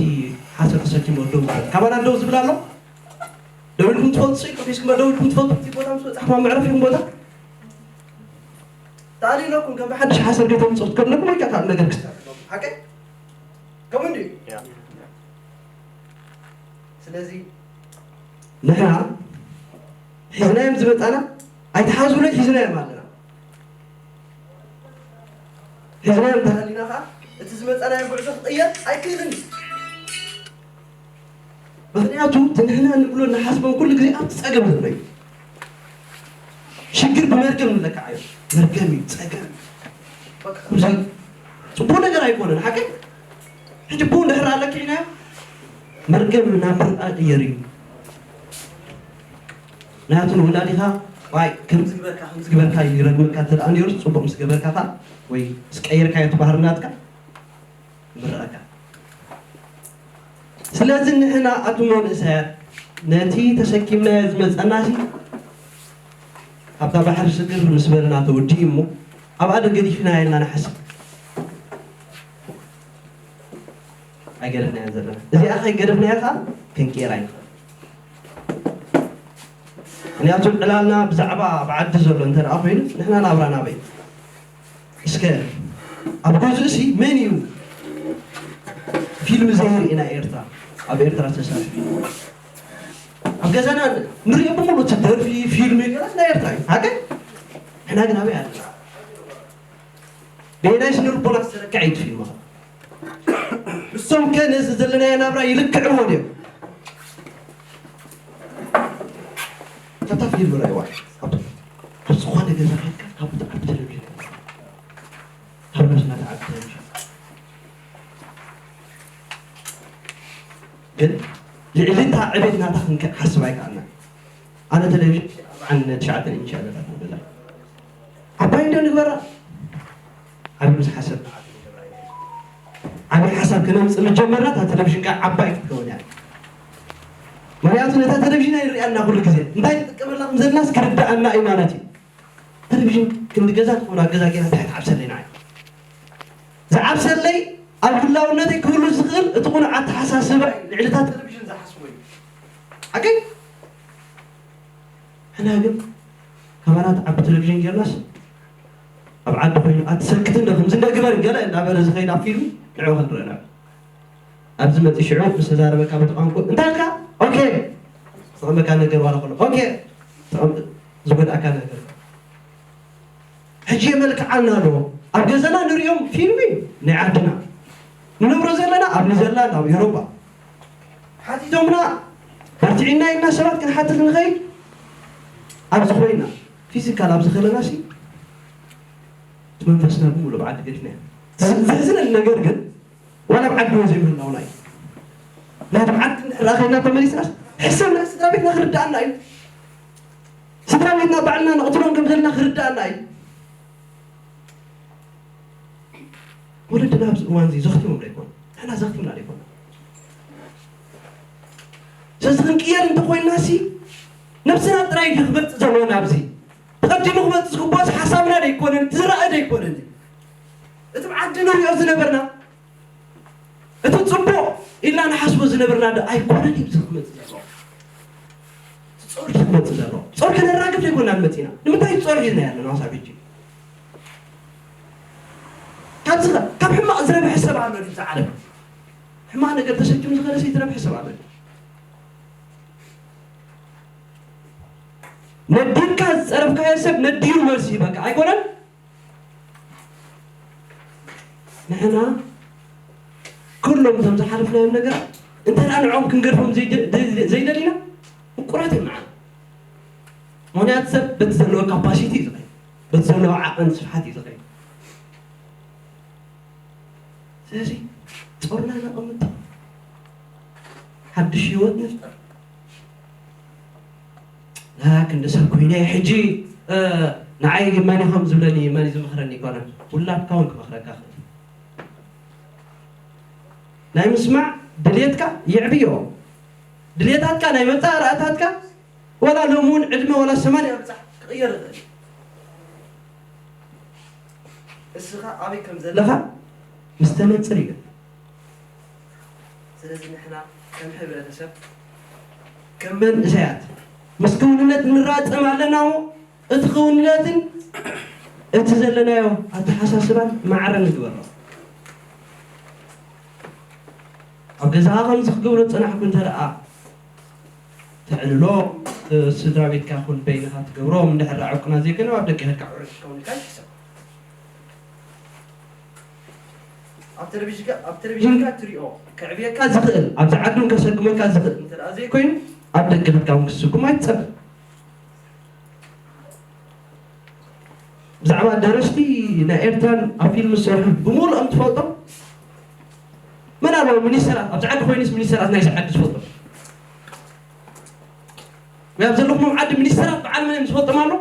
ሓሰር ተሰኪሙ ደው ዝብል። ካባና ደው ዝብል ኣሎ? ደው ኢልኩም ትፈልጡ ሲ? ኢልኩም ሒዝኩም ደው ኢልኩም ትፈልጡ? እቲ ቦታ ምስ በጻሕኩም ኣብ መዕረፊኹም ቦታ? ተኣሊለኩም ከም ብሓድሽ ሓሰር ገይቶም ምጽእ ከለኩም ወይ ካልእ ነገር ክስተርሕለኩም። ሓቀይ? ከምኡ እንድዩ? ያ። ስለዚ ንሕና ሒዝናዮም ዝመጻና ኣይትሓዙለይ፣ ሒዝናዮም ኣለና። ሒዝናዮም እንተሃሊና ኸዓ እቲ ዝመጻናዮ ጉዕዞ ክቕየር ኣይክእልን እዩ። ምኽንያቱ እቲ ንሕና ንብሎ ንሓስቦን ኩሉ ግዜ ኣብቲ ጸገም ዘሎ እዩ። ሽግር ብመርገም ንለክዓዮ። መርገም እዩ፣ ጸገም እዩ። በቃ፣ ከምዚ ጽቡቕ ነገር ኣይኮነን፣ ሓቂ? ሕጂ ብኡ እንድሕር ኣለኪዕናዮ፣ መርገም ናብ ምርቃ ይቕየር እዩ። ምኽንያቱ ንወላዲኻ፣ ዋይ፣ ከምዚ ግበርካ፣ ከምዚ ግበርካ ኢሉ ይረግመካ እንተ ደኣ ነይሩስ፣ ጽቡቕ ምስ ገበርካ ኸኣ፣ ወይ ምስ ቀየርካዮ እቲ ባህሪ ናትካ፣ ይምረቐካ። ስለዚ ንሕና ኣቱም መንእሰያት ነቲ ተሰኪምናዮ ዝመጸናሲ ካብታ ባሕሪ ስግር ምስ በለና ተወዲኡ እሞ ኣብኣ ዶ ገዲፍናዮ ኢልና ንሓስብ። ኣይገደፍናዮን ዘለና። እዚኣ ከይገደፍናዮ ከኣ ክንቅየራ ኣይንኽእል። ምኽንያቱ ዕላልና ብዛዕባ ኣብ ዓዲ ዘሎ እንተ ደኣ ኮይኑ ንሕና ናብራና ኣበይ? እስከ ኣብ ገዝኡሲ መን እዩ ፊልም ዘይርኢ ናይ ኤርትራ? ኣብ ኤርትራ ዝተሰርሐ ፊልም ኣብ ገዛና ንሪኦ ብምሉእ እቲ ደርፊ፣ ፊልም፣ ገላት ናይ ኤርትራ እዩ። ሓቀይ? ንሕና ግን ኣበይ ኣለና? በየናይ ስነ ልቦና ዝተለክዐ እዩ እቲ ፊልም ኸ? ንሶም ከ ነዚ ዘለናዮ ናብራ ይልክዕዎ ድዮም? ካብታ ፊልም ርኣይዋ። ካብ ዝኾነ ገዛ ከድካ ካብ ብትዓቢ ቴሌቪዥን፣ ካብ ነብስና ትዓቢ ቴሌቪዥን። ግን ልዕሊ እታ ዕቤት ናታ ክንክሓስብ ኣይከኣልና። ኣነ ቴሌቪዥን ኣርባዓን ትሽዓተን ኢንች ኣለታት ገዛ ዓባይ እንዶ ንግበራ። ዓብዪ ምስ ሓሰብ ዓብዪ ሓሳብ ክነምፅእ ምጀመርና እታ ቴሌቪዥን ከዓ ዓባይ ክትከውን እያ። ምክንያቱ ነታ ቴሌቪዥን ኣይንሪኣና ኩሉ ግዜ እንታይ ንጥቀመላ ከም ዘለናስ ክርዳኣና እዩ ማለት እዩ። ቴሌቪዥን ክንዲ ገዛ ትኾና ገዛ ጌና እንታይ ትዓብሰለይ ንዓይ ዝዓብሰለይ ኣብ ህላውነተይ ክህሉ ዝኽእል እቲ ቁኑዕ ኣተሓሳስባ እዩ። ልዕሊ እታ ቴሌቪዥን ዝሓስቦ እዩ። ሓቀይ ሕና ግን ከማና ትዓቢ ቴሌቪዥን ጌርናስ ኣብ ዓዲ ኮይኑ ኣትሰክት እንዶ ከምዚ እንደ ግበር ገለ እንዳበለ ዝኸይድ ኣብ ፊልም ንዕኡ ክንርእ ንዕኡ ኣብዚ መፂ ሽዑ ምስ ተዛረበካ በቲ ቋንቋ እንታይ ኢልካ ኦኬ ዝጠቕመካ ነገር ዋላ ከሎ ኦኬ ዝጎድኣካ ነገር ሕጂ የመልክዓና ኣሎ ኣብ ገዛና ንሪኦም ፊልም እዩ ናይ ዓድና ንነብሮ ዘለና ኣብ ኒዘርላንድ ኣብ ኤሮፓ ሓቲቶምና በርቲዕና ኢልና ሰባት ክንሓትት ንኸይድ ኣብዚ ኮይና ፊዚካል ኣብዚ ከለና ሲ እቲ መንፈስና ብምሉእ ብዓዲ ገዲፍና ዘሕዝነኒ ነገር ግን ዋላ ኣብ ዓዲ እውን ዘይምህላውና እዩ ናይ ዓዲ እንድሕር ከይና ተመሊስናስ ሕሰብ ናይ ስድራ ቤትና ክርዳኣና እዩ ስድራ ቤትና ባዕልና ንቕትሎም ከም ዘለና ክርዳኣና እዩ ወለድና ኣብዚ እዋን እዚ ዘኽቲሞም ኣይኮኑ ንሕና ዘኽቲምና ኣይኮኑ ስለዚ ክንቅየር እንተኮይንና ሲ ነብስና ጥራይ ድዩ ክመፅእ ዘለዎ ናብዚ ተቐዲሙ ክመፅእ ዝግባኦስ ሓሳብና ደይኮነን ዝረአ ደይኮነን እቲ ብዓዲ ንሪኦ ዝነበርና እቲ ፅቡቕ ኢልና ንሓስቦ ዝነበርና ዶ ኣይኮነን እዩ ዝመፅእ ዘሎ እቲ ፆር ዝመፅእ ዘሎ ፆር ከነራግፍ ዘይኮና ንመፂና ንምንታይ ፆር ሒዝና ያለና ሳብ ሕጂ ካብዚ ካብ ሕማቕ ዝረብሐ ሰብ ኣሎ ድዩ ዓለም ሕማቕ ነገር ተሰኪሙ ዝኸደ ሰይትረብሐ ሰብ ኣሎ ነዲድካ ዝፀረፍካዮ ሰብ ነዲዱ መልሲ ይበካ ኣይኮነን ንሕና ኩሎም እቶም ዝሓለፍናዮም ነገራት እንተ ንዕኦም ክንገድፎም ዘይደሊና ምቁራት እዮም ንዓና ምክንያት ሰብ በቲ ዘለዎ ካፓሲቲ እዩ ዝኸይድ በቲ ዘለዎ ዓቐን ስፍሓት እዩ ዝኸይድ ስለዚ ጾርና ነቐምጦ ሓድሽ ህይወት ንፍጠር ላ ክንዲ ሰብ ኮይነ ሕጂ ንዓይ መን ኢኹም ዝብለኒ መን ዝምኽረኒ ይኮነን ውላድካ እውን ክመኽረካ ክእል ናይ ምስማዕ ድልየትካ የዕብዮ ድልየታትካ ናይ መብፃእ ራእታትካ ወላ ሎሚ እውን ዕድመ ወላ ሰማንያ ብፃሕ ክቕየር ይኽእል እስኻ ኣበይ ከም ዘለኻ ምስ ተነፅር እዩ ስለዚ ንሕና ከም ሕብረተሰብ ከም መንእሰያት ምስ ክውንነት ንራፀም ኣለና እሞ እቲ ክውንነትን እቲ ዘለናዮ ኣተሓሳስባን ማዕረ ንግበሮ ኣብ ገዛኻ ከምዚ ክገብሮ ዝፀናሕኩ እንተ ደኣ ተዕልሎ ስድራ ቤትካ ይኹን በይንኻ ትገብሮም እንድሕር ዑቅና ዘይኮነ ኣብ ደገ ከድካ ዕዑር ክትከውን ኢልካ ይሕሰብ ኣብ ቴሌቪዥንካ ኣብ ቴሌቪዥንካ ትሪኦ ከዕብየካ ዝኽእል ኣብዚ ዓዲ እውን ከሰጉመካ ዝኽእል እንተ ደኣ ዘይኮይኑ ኣብ ደገ ከድካ እውን ክስጉም ኣይትፀበ ብዛዕባ ደረስቲ ናይ ኤርትራን ኣብ ፊልም ዝሰርሑ ብምሉኦም ትፈልጦም መን ኣለዉ ሚኒስተራት ኣብዚ ዓዲ ኮይኑስ ሚኒስተራት ናይዚ ዓዲ ዝፈልጦም ወይ ኣብ ዘለኹም ዓዲ ሚኒስተራት በዓል መን እዮም ዝፈልጦም ኣሎ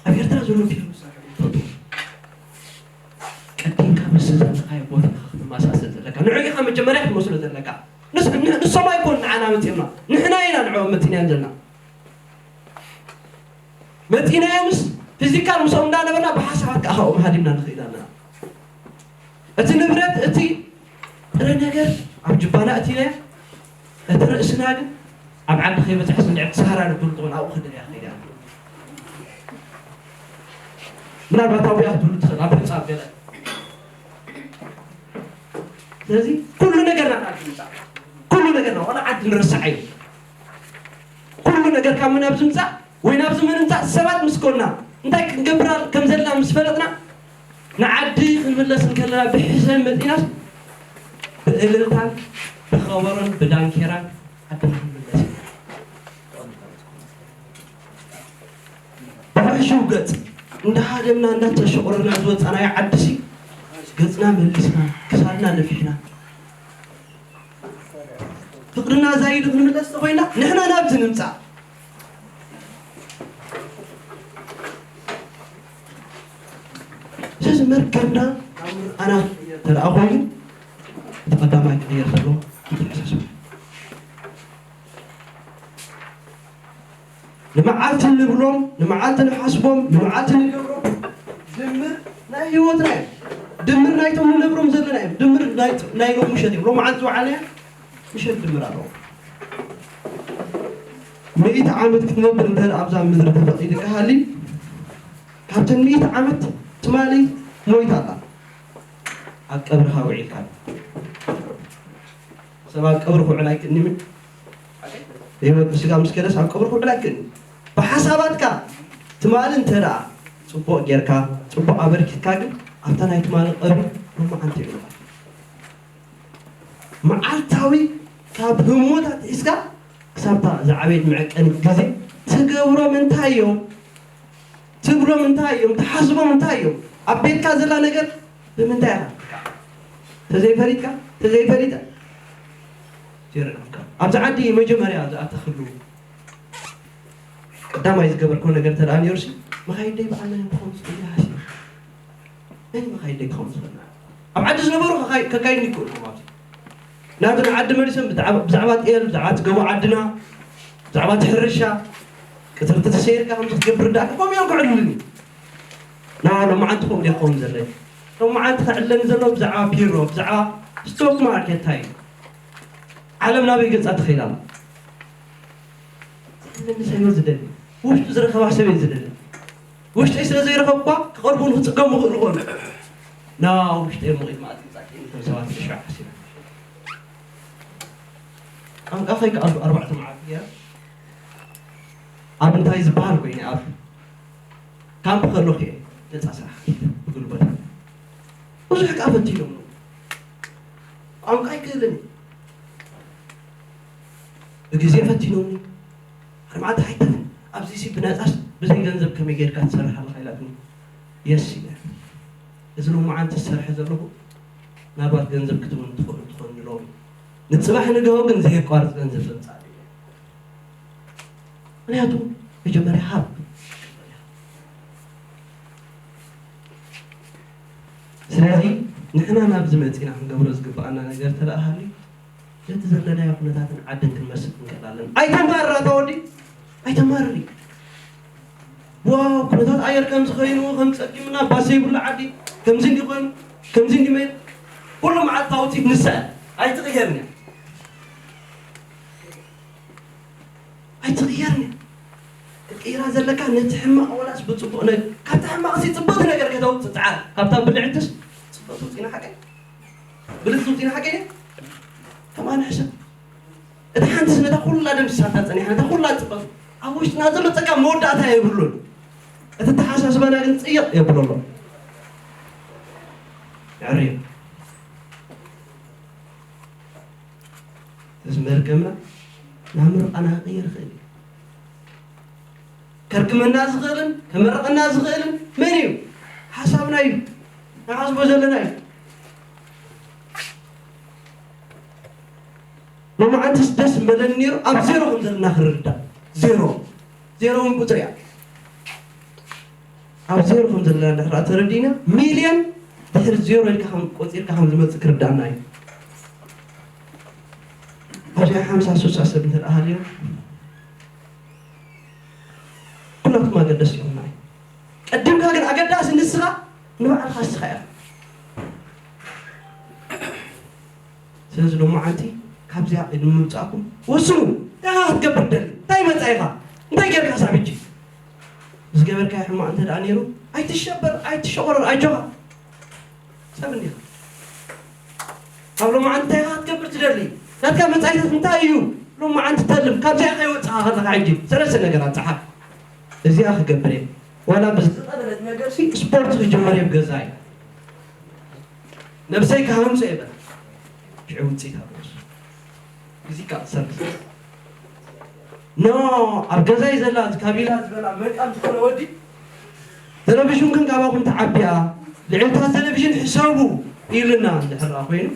ኣብ ኤርትራ ዘሎ ፊልም ዝሰርሑ ይፈልጡ ቀዲምካ ምስ ዘለኻዮ ቦታ ክትመሳሰል ዘለካ ንዑ ኢኻ መጀመርያ ክትመስሎ ዘለካ ንሶም ኣይኮኑ ንዓና መፂኦምና ንሕና ኢና ንዕኦም መፂናዮም ዘለና መፂናዮምስ ፊዚካል ምስኦም እንዳነበርና ብሓሳባት ከዓ ካብኦም ሃዲምና ንኽእል ኣለና እቲ ንብረት እቲ ጥረ ነገር ኣብ ጅባና እቲናዮ እቲ ርእስና ግን ኣብ ዓዲ ከይበፅሐስ እንድዕቲ ሰሃራ ንትብል ትኾን ኣብኡ ክደልያ ከይዳ ምናልባት ኣብያ ክትብሉ ትኽእል ኣብ ህፃብ ገለ ስለዚ ኩሉ ነገር ናታ ዝምፃእ ኩሉ ነገር ዋላ ዓዲ ንረስዓ እዩ ኩሉ ነገር ካብ ምናብ ዝምፃእ ወይ ናብዚ ምንምፃእ ሰባት ምስ ኮና እንታይ ክንገብር ከም ዘለና ምስ ፈለጥና ንዓዲ ክንምለስ እንከለና ብሕሰብ መፂናስ ብእልልታን ብኸበሮን ብዳንኬራን ዓድና ክንምለስ ኢና። ሽው ገጽ እንዳሃደምና እንዳተሸቆርና ዝወጻናዮ ዓድሲ፣ ገጽና መሊስና ክሳድና ነፊሕና ፍቅርና ዛይዱ ክንምለስ ተኮይና ንሕና ናብዚ ንምጻእ። ስለዚ መርከብና ኣና ተደኣ ኮይኑ እቲ ቀዳማይ ክቕየር ዘለዎ ኣተሓሳስባ። ንመዓልቲ ንብሎም፣ ንመዓልቲ ንሓስቦም፣ ንመዓልቲ ንገብሮም ድምር ናይ ህይወትና እዮም። ድምር ናይቶም ንነብሮም ዘለና እዮም። ድምር ናይ ናይ ሎም ምሸት እዮም። ሎምዓንቲ ዝወዓልናዮ ምሸት ድምር ኣለዎ። ሚእቲ ዓመት ክትነብር እንተ ኣብዛ ምድሪ ተፈቒድካ ሃሊ፣ ካብተን ሚእቲ ዓመት ትማሊ ሞይታ ኣላ። ኣብ ቀብርኻ ውዒልካ። ሰብ ኣብ ቀብሪ ክውዕል ኣይክእልን እዩ። ህይወት ብስጋ ምስ ከደስ ኣብ ቀብሪ ክውዕል ኣይክእልን እዩ። ብሓሳባትካ ትማሊ እንተ ደኣ ጽቡቕ ጌርካ፣ ጽቡቕ ኣበርኪትካ፣ ግን ኣብታ ናይ ትማሊ ቀብሪ ሎማዓንቲ ይዕልኻ። መዓልታዊ ካብ ህሞታት ሒዝካ ክሳብታ ዝዓበየት መዐቀኒት ግዜ ትገብሮም እንታይ እዮም? ትብሎም እንታይ እዮም? ትሓስቦም እንታይ እዮም? ኣብ ቤትካ ዘላ ነገር ብምንታይ ኢኻ? ተዘይፈሊጥካ፣ ተዘይፈሊጠ፣ ዜሮ ኢኻ። ኣብዚ ዓዲ መጀመርያ ዝኣተኽሉ ቀዳማይ ዝገበርኮ ነገር ተደኣ ነይሩሲ፣ መኻይደይ በዓል ናይ ምዃኑ ጽቡቕ ይሃሲ። ናይ መኻይደይ ክኸውን ዝኽእል። ኣብ ዓዲ ዝነበሩ ከካይ-፣ ከካይድኒ ይክእሉ እዮም ኣብዚ። ናቱ ንዓዲ መሊሶም ብዛዕባ፣ ብዛዕባ ጤል፣ ብዛዕባ እቲ ጎቦ ዓድና፣ ብዛዕባ እቲ ሕርሻ፣ ቅትርቲ ተሰይርካ ከምዚ ክትገብር ደኣ፣ ከምኡ እዮም ክዕልሉኒ። ና፣ ሎማዓንቲ ከምኡ ድያ ክኸውን ዘለኒ? ሎማዓንቲ ከዕልለኒ ዘሎ ብዛዕባ ፒሮ፣ ብዛዕባ ስቶክ ማርኬት እንታይ እዩ? ዓለም ናበይ ገጻ ተኸይዳ ኣላ? ዝዕልለኒ ሰብ እየ ዝደሊ። ውሽጡ ዝረኸባ ሰብ እየ ዝደሊ። ውሽጠይ ስለ ዘይረኸብኳ ክቐርቡን ክጽገሙ ይኽእሉ ይኾኑ። ና፣ ውሽጠይ እሞ ኢድ መኣዝን ጻቂኒ እቶም ሰባት ተሸዓ ሓሲበ። ቋንቋ ከይከኣሉ ኣርባዕተ መዓልቲ ገይረ ኣብ እንታይ ዝበሃል ኮይነ ኣብ ካምፕ ከለኹ እየ ነጻ ስራሕ ብጉልበት። ብዙሕ ከኣ ፈቲኖም። ቋንቋ ኣይክእልን። ብግዜ ፈቲኖምኒ። ኣርባዕተ ኣይተፍን። ኣብዚሲ ብነጻስ ብዘይ ገንዘብ ከመይ ጌርካ ትሰርሕ ኣለኻ ኢላትኒ። የስ ኢለ። እዚ ሎማዓንቲ ዝሰርሐ ዘለኹ ምናልባት ገንዘብ ክትህቡኒ ትኽእሉ ትኾኑ ኢሎም። ንጽባሕ ንግሆ ግን ዘየቋርጽ ገንዘብ ዘምጽኣለይ። ምኽንያቱ መጀመርያ ሃብ። ስለዚ ንሕና ናብዚ መጺና ክንገብሮ ዝግብኣና ነገር ተደኣ ሃልዩ ነቲ ዘለናዮ ኩነታትን ዓድን ክንመስል ክንክእል ኣለና። ኣይተማርር ኣታ ወዲ፣ ኣይተማርሪ። ዋው፣ ኩነታት ኣየር ከምዚ ኮይኑ፣ ከም ጸጊምና፣ ባስ ዘይብሉ ዓዲ፣ ከምዚ እንዲ ኮይኑ፣ ከምዚ እንዲ መይል፣ ኩሉ መዓልታዊ ውጽኢት ንሳ እያ። ኣይትቕየርን እያ። ኣይትቕየርን እያ። ክትቅይራ ዘለካ ነቲ ሕማቕ ወላስ ብጽቡቕ ነ-፣ ካብቲ ሕማቕሲ ጽቡቕቲ ነገር ከተውጽእ ጽዓር። ካብታ ብልዕትስ ጽቡቕቲ ውጽኢና ሓቀይ። ብልጽቲ ውጽኢና ሓቀይ ድያ? ከማን ሕሰብ። እቲ ሓንቲ ስለ እታ ኩላ ደምሲሳታ ጸኒሓ፣ ነታ ኩላ ጽቡቕ ኣብ ውሽጥና ዘሎ ጸጋ መወዳእታ የብሉን። እቲ ኣተሓሳስባና ግን ጽይቕ የብሎ ኣሎ። የዕርዮ። እዚ መርገምና ናብ ምርቓና ክቕየር ይኽእል እዩ። ከርግመና ዝኽእልን ከመርቐና ዝኽእልን መን እዩ? ሓሳብና እዩ። ንሓስቦ ዘለና እዩ። ሎማዓንትስ ደስ ምበለኒ ነይሩ ኣብ ዜሮ ከም ዘለና ክርዳእ። ዜሮ። ዜሮ እውን ቁጽሪ እያ። ኣብ ዜሮ ከም ዘለና እንድሕር ተረዲእና፣ ሚልዮን ድሕሪ ዜሮ ኢልካ ከም ቆጺርካ ከም ዝመጽእ ክርዳእና እዩ። ኣብዚ ሓምሳ ሱሳ ሰብ እንተ ደኣ ሃልዮም፣ ኩላትኩም ኣገደስቲ ኢኹም ንዓይ። ቀዲምካ ግን ኣገዳሲ ንስኻ ንባዕልኻ ንስኻ ኢኻ። ስለዚ ሎማዓንቲ ካብዚኣ ቅድሚ ምምጻእኩም ወስኑ። እንታይ ኢኻ ክትገብር ትደሊ? እንታይ መጻኢኻ? እንታይ ጌርካ ክሳብ ሕጂ? ዝገበርካዮ ሕማቕ እንተ ደኣ ነይሩ፣ ኣይትሸበር፣ ኣይትሸቖረር፣ ኣጆኻ። ሰብ እንዲኻ። ካብ ሎማዓንቲ እንታይ ኢኻ ክትገብር ትደሊ? ናትካ መጻኢታት እንታይ እዩ? ሎማዓንቲ ተልም። ካብዚኣ ከይወጻኻ ከለኻ ሕጂ ሰለስተ ነገራት ጸሓፍ። እዚኣ ክገብር እየ። ዋላ ብዝቐለለት ነገርሲ ስፖርት ክጅምር እየ ኣብ ገዛይ። ነብሰይ ክሃንጾ እየ በል። ሽዑ ውጽኢት ኣለዎ። እዚ ካብ ሰብ ኖ፣ ኣብ ገዛይ ዘላ ካቢላ ዝበላ መልቃም ዝኾነ ወዲ ቴሌቪዥንኩም ካባኹም ትዓቢ እያ። ልዕልታት ቴሌቪዥን ሕሰቡ ኢሉና እንድሕር ደኣ ኮይኑ፣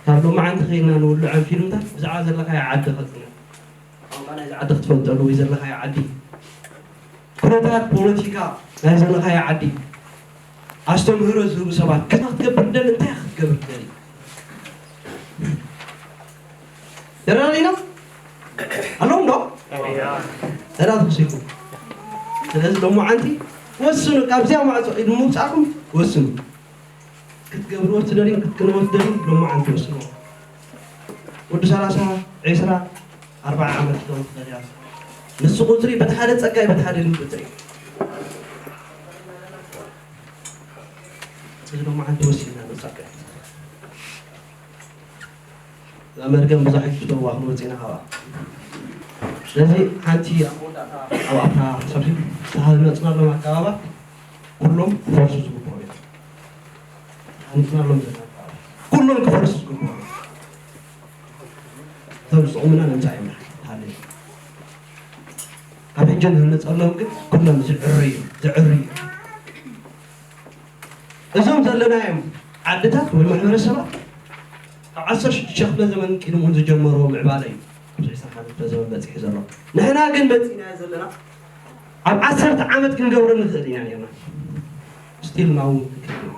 ካብ ሎማዓንቲ ኸይድና ንውልዖም ፊልምታት ብዛዕባ ዘለኻዮ ዓዲ ኸጽንዕ። ቋንቋ ናይዚ ዓዲ ክትፈልጠሉ ወይ ዘለኻዮ ዓዲ፣ ኩነታት ፖለቲካ ናይ ዘለኻዮ ዓዲ፣ ኣስተምህሮ ዝህቡ ሰባት፣ እንታይ ክትገብር ትደሊ፣ እንታይ ክትገብር ትደሊ? ተረዳዲና? ኣለዎም ዶ? ተዳትኩስ ኢልኩም። ስለዚ ሎማዓንቲ ወስኑ፣ ካብዚኣ ማዕጾ ኢድ ምውጻእኩም ወስኑ። ክትገብርዎ ትደልዩ፣ ክትክንዎ ትደልዩ ሎማዓንቲ ወስኑ። ወዲ ሰላሳ፣ ዕስራ፣ ኣርብዓ ዓመት ክኸውን ትኽእል እያ። ንሱ ቁጽሪ በቲ ሓደ ጸጋይ በቲ ሓደ ልቢ ትርኢ። እዚ ሎማዓንቲ ወሲንና ንጻገ። እዛ መርገም ብዙሕ ኣይትፍተዋ ክንወፅእ ኢና ካብኣ። ስለዚ ሓንቲ ኣብ መወዳእታ ኣብ ኣብታ ሓሳብ ዝተሃነፅናሎም ኣገባባት ኩሎም ክፈርሱ ዝግብኦም እዮም። ተሃኒፅናሎም ዘለና ኣገባባት ኩሎም ክፈርሱ ዝግብኦም እዮም። እቶም ዝጠቕሙና ንምንታይ እዮም ሃለዩ? ካብ ሕጂ ንህነፀሎም ግን ኩሎም ዝዕሩ እዮም፣ ዝዕሩ እዮም። እዞም ዘለናዮም ዓድታት ወይ ማሕበረሰባት ካብ ዓሰርተ ሽዱሽተ ክፍለ ዘመን ቅድም እውን ዝጀመርዎ ምዕባለ እዩ ኣብዚ ዕስራን ሓደን ክፍለ ዘመን በፂሑ ዘሎ። ንሕና ግን በፂሕናዮ ዘለና ኣብ ዓሰርተ ዓመት ክንገብሮ ንኽእል ኢና ነርና። ስቲል ናው ክንከይድ ኢና።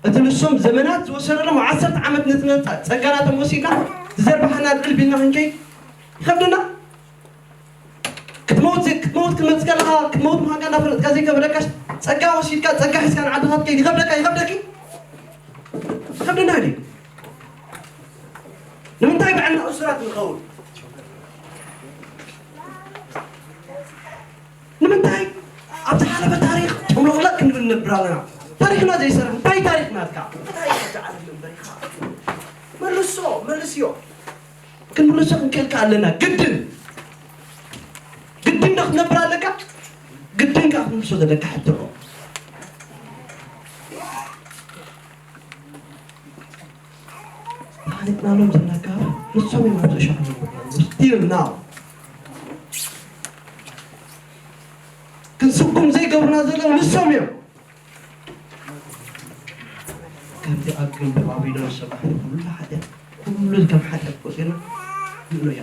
እቲ ንሶም ዘመናት ዝወሰደሎም ኣብ ዓሰርተ ዓመት ነቲ ነፃ ጸጋናቶም ወሲድና ዝዘርባሕና ልዕል ቢልና ክንከይድ ይኸብደና። ክትመውት ዘይ-፣ ክትመውት ክትመጽእ ከለኻ፣ ክትመውት ምዃንካ እንዳፈለጥካ ዘይከብደካስ፣ ጸጋ ወሲድካ፣ ጸጋ ሒዝካ ንዓድኻ ትከይድ ይኸብደካ፣ ይኸብደኪ? ይኸብደና ድዩ? ንምንታይ ባዕልና እሱራት ንኸውን? ንምንታይ ኣብ ዝሓለፈ ታሪኽ ጨምለቕለቕ ክንብል ንነብር ኣለና? ታሪኽና ዘይሰርሕ እንታይ ታሪኽ ናትካ? እንታይ ኢኻ ትዓርፍ እምበር ኢኻ? መልሶ፣ መልስዮ። ክንብሎ ሰብ ክንክእል ኣለና። ግድን ግድን ዶ ክትነብር ኣለካ? ግድን ከኣ ክትምልሶ ዘለካ ሕቶ። ተሃኒጥናሎም ዘለና ኣገባብ ንሶም እዮም ኣብዚ እሾኽ ዘለዉ። Still now ክንስጉም ዘይገብሩና ዘለዉ ንሶም እዮም። ከምቲ ኣብ ግንቢ ባቢሎን ዝሰማዕኩ ኩሉ ሓጢኣት፣ ኩሉ ከም ሓጢኣት ቆጺርና ንብሎ እያ።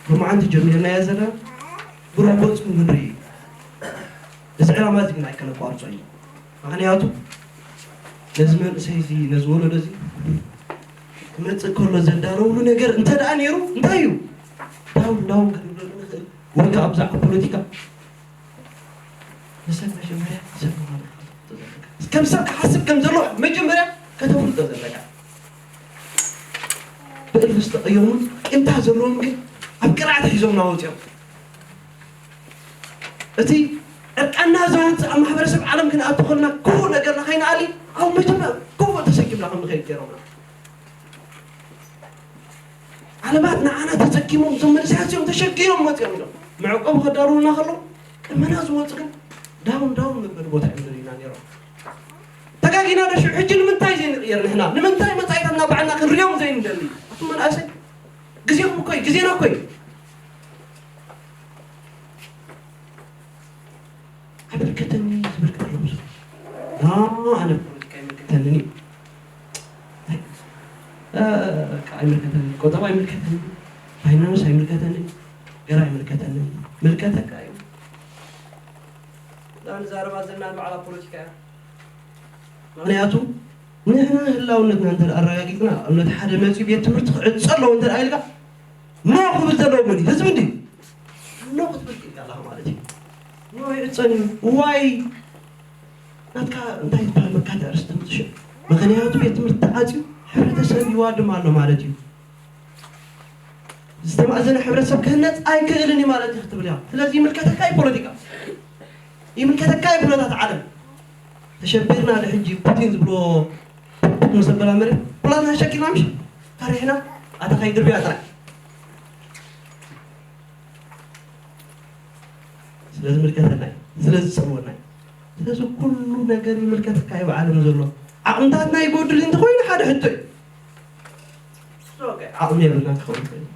ሎማዓንቲ ጀሚርናዮ ዘለና ብሩህ ገጹ ክንርኢ እዩ። እዚ ዕላማ እዚ ግን ኣይከነቋርጾ እዩ። ምኽንያቱ ነዚ መንእሰይ እዚ፣ ነዚ ወለዶ እዚ ክመጽእ ከሎ ዘዳለውሉ ነገር እንተ ደኣ ነይሩ እንታይ እዩ? ዳውን ዳውን ክንብለሉ ንኽእል። ወይ ከኣ ብዛዕባ ፖለቲካ ንሰብ መጀመርያ ሰብ ምዃንካ ክትፈልጦ ዘለካ። ከም ሰብ ክሓስብ ከም ዘለዎ መጀመርያ ከተፍልጦ ዘለካ። ብእልፊ ዝተቐየሙን ቂምታ ዘለዎም ግን ኣብ ቅርዓት ሒዞምና ወፂኦም። እቲ ዕርቃንና ዘውፅእ ኣብ ማሕበረሰብ ዓለም ክንኣቱ ከለና ክፉእ ነገርና ከይንኣሊ ኣብ መጀመርያ ክፉእ ተሰኪምና ከም ንኸይድ ገይሮምና። ዓለማት ንዓና ተሰኪሞም፣ እዞም መንእሰያት እዚኦም ተሸጊሮም መፂኦም ኢሎም መዕቆቢ ከዳልዉልና ከለዉ ቅድመና ዝወፁ ግን ዳውን ዳውን መበሊ ቦታ እዮም ዘርእዩና ነይሮም። ተጋጊና ዶ ሽዑ? ሕጂ ንምንታይ ዘይንቕየር ንሕና? ንምንታይ መጻኢታትና ባዕልና ክንሪኦም ዘይንደሊ? ኣቱም መናእሰይ፣ ግዜኹም እኮ እዩ፣ ግዜና እኮ እዩ። ኣይምልከተኒ ዝብል ኣሎ ብዙሕ። ኖ፣ ኣነ ፖለቲካ ኣይምልከተንን እዩ። እ፣ በቃ ኣይምልከተኒ። ቆጠባ ኣይምልከተኒ። ፋይናንስ ኣይምልከተኒ። ገራ ኣይምልከተኒ። ምልከተካ እዩ። እዛ ንዛረባ ዘለና ባዕላ ፖለቲካ እያ። ምኽንያቱ ንሕና ህላውነትና እንተ ኣረጋጊጽና፣ ኣብነት ሓደ መጺኡ ቤት ትምህርቲ ክዕጾ ኣለዎ እንተ ኢልካ፣ ኖ ክብል ዘለዎ መን እዩ? ህዝቢ እንድዩ። ኖ ክትብል ክኢልካ ኣለኻ ማለት እዩ። ኖ ይዕጸን እዩ። ዋይ ናትካ እንታይ ዝበሃል መካት ኣርእስቲ ምትሽእ? ምኽንያቱ ቤት ትምህርቲ ተዓጽዩ ሕብረተሰብ ይዋድም ኣሎ ማለት እዩ። ዝተማእዘነ ሕብረተሰብ ክህነጽ ኣይክእልን እዩ ማለት እዩ ክትብል እያ። ስለዚ ይምልከተካ እዩ ፖለቲካ። ይምልከተካ እዩ ኩነታት ዓለም። ተሸቢርና ዶ ሕጂ ፑቲን ዝብሎ ምስ ኣበላ መሬት ኩላትና ሸኪልና ምሽ ፈሪሕና ኣታ ከይድርብያ ጥራይ። ስለ ዝምልከተና እዩ፣ ስለ ዝጸልወና እዩ። ስለዚ ኩሉ ነገር ይምልከተካ እዩ ብዓለም ዘሎ። ዓቕምታትና ይጎድል እንተኾይኑ ሓደ ሕቶ እዩ። ኦኬ፣ ዓቕሚ የብልና ክኸውን ይኽእል እዩ።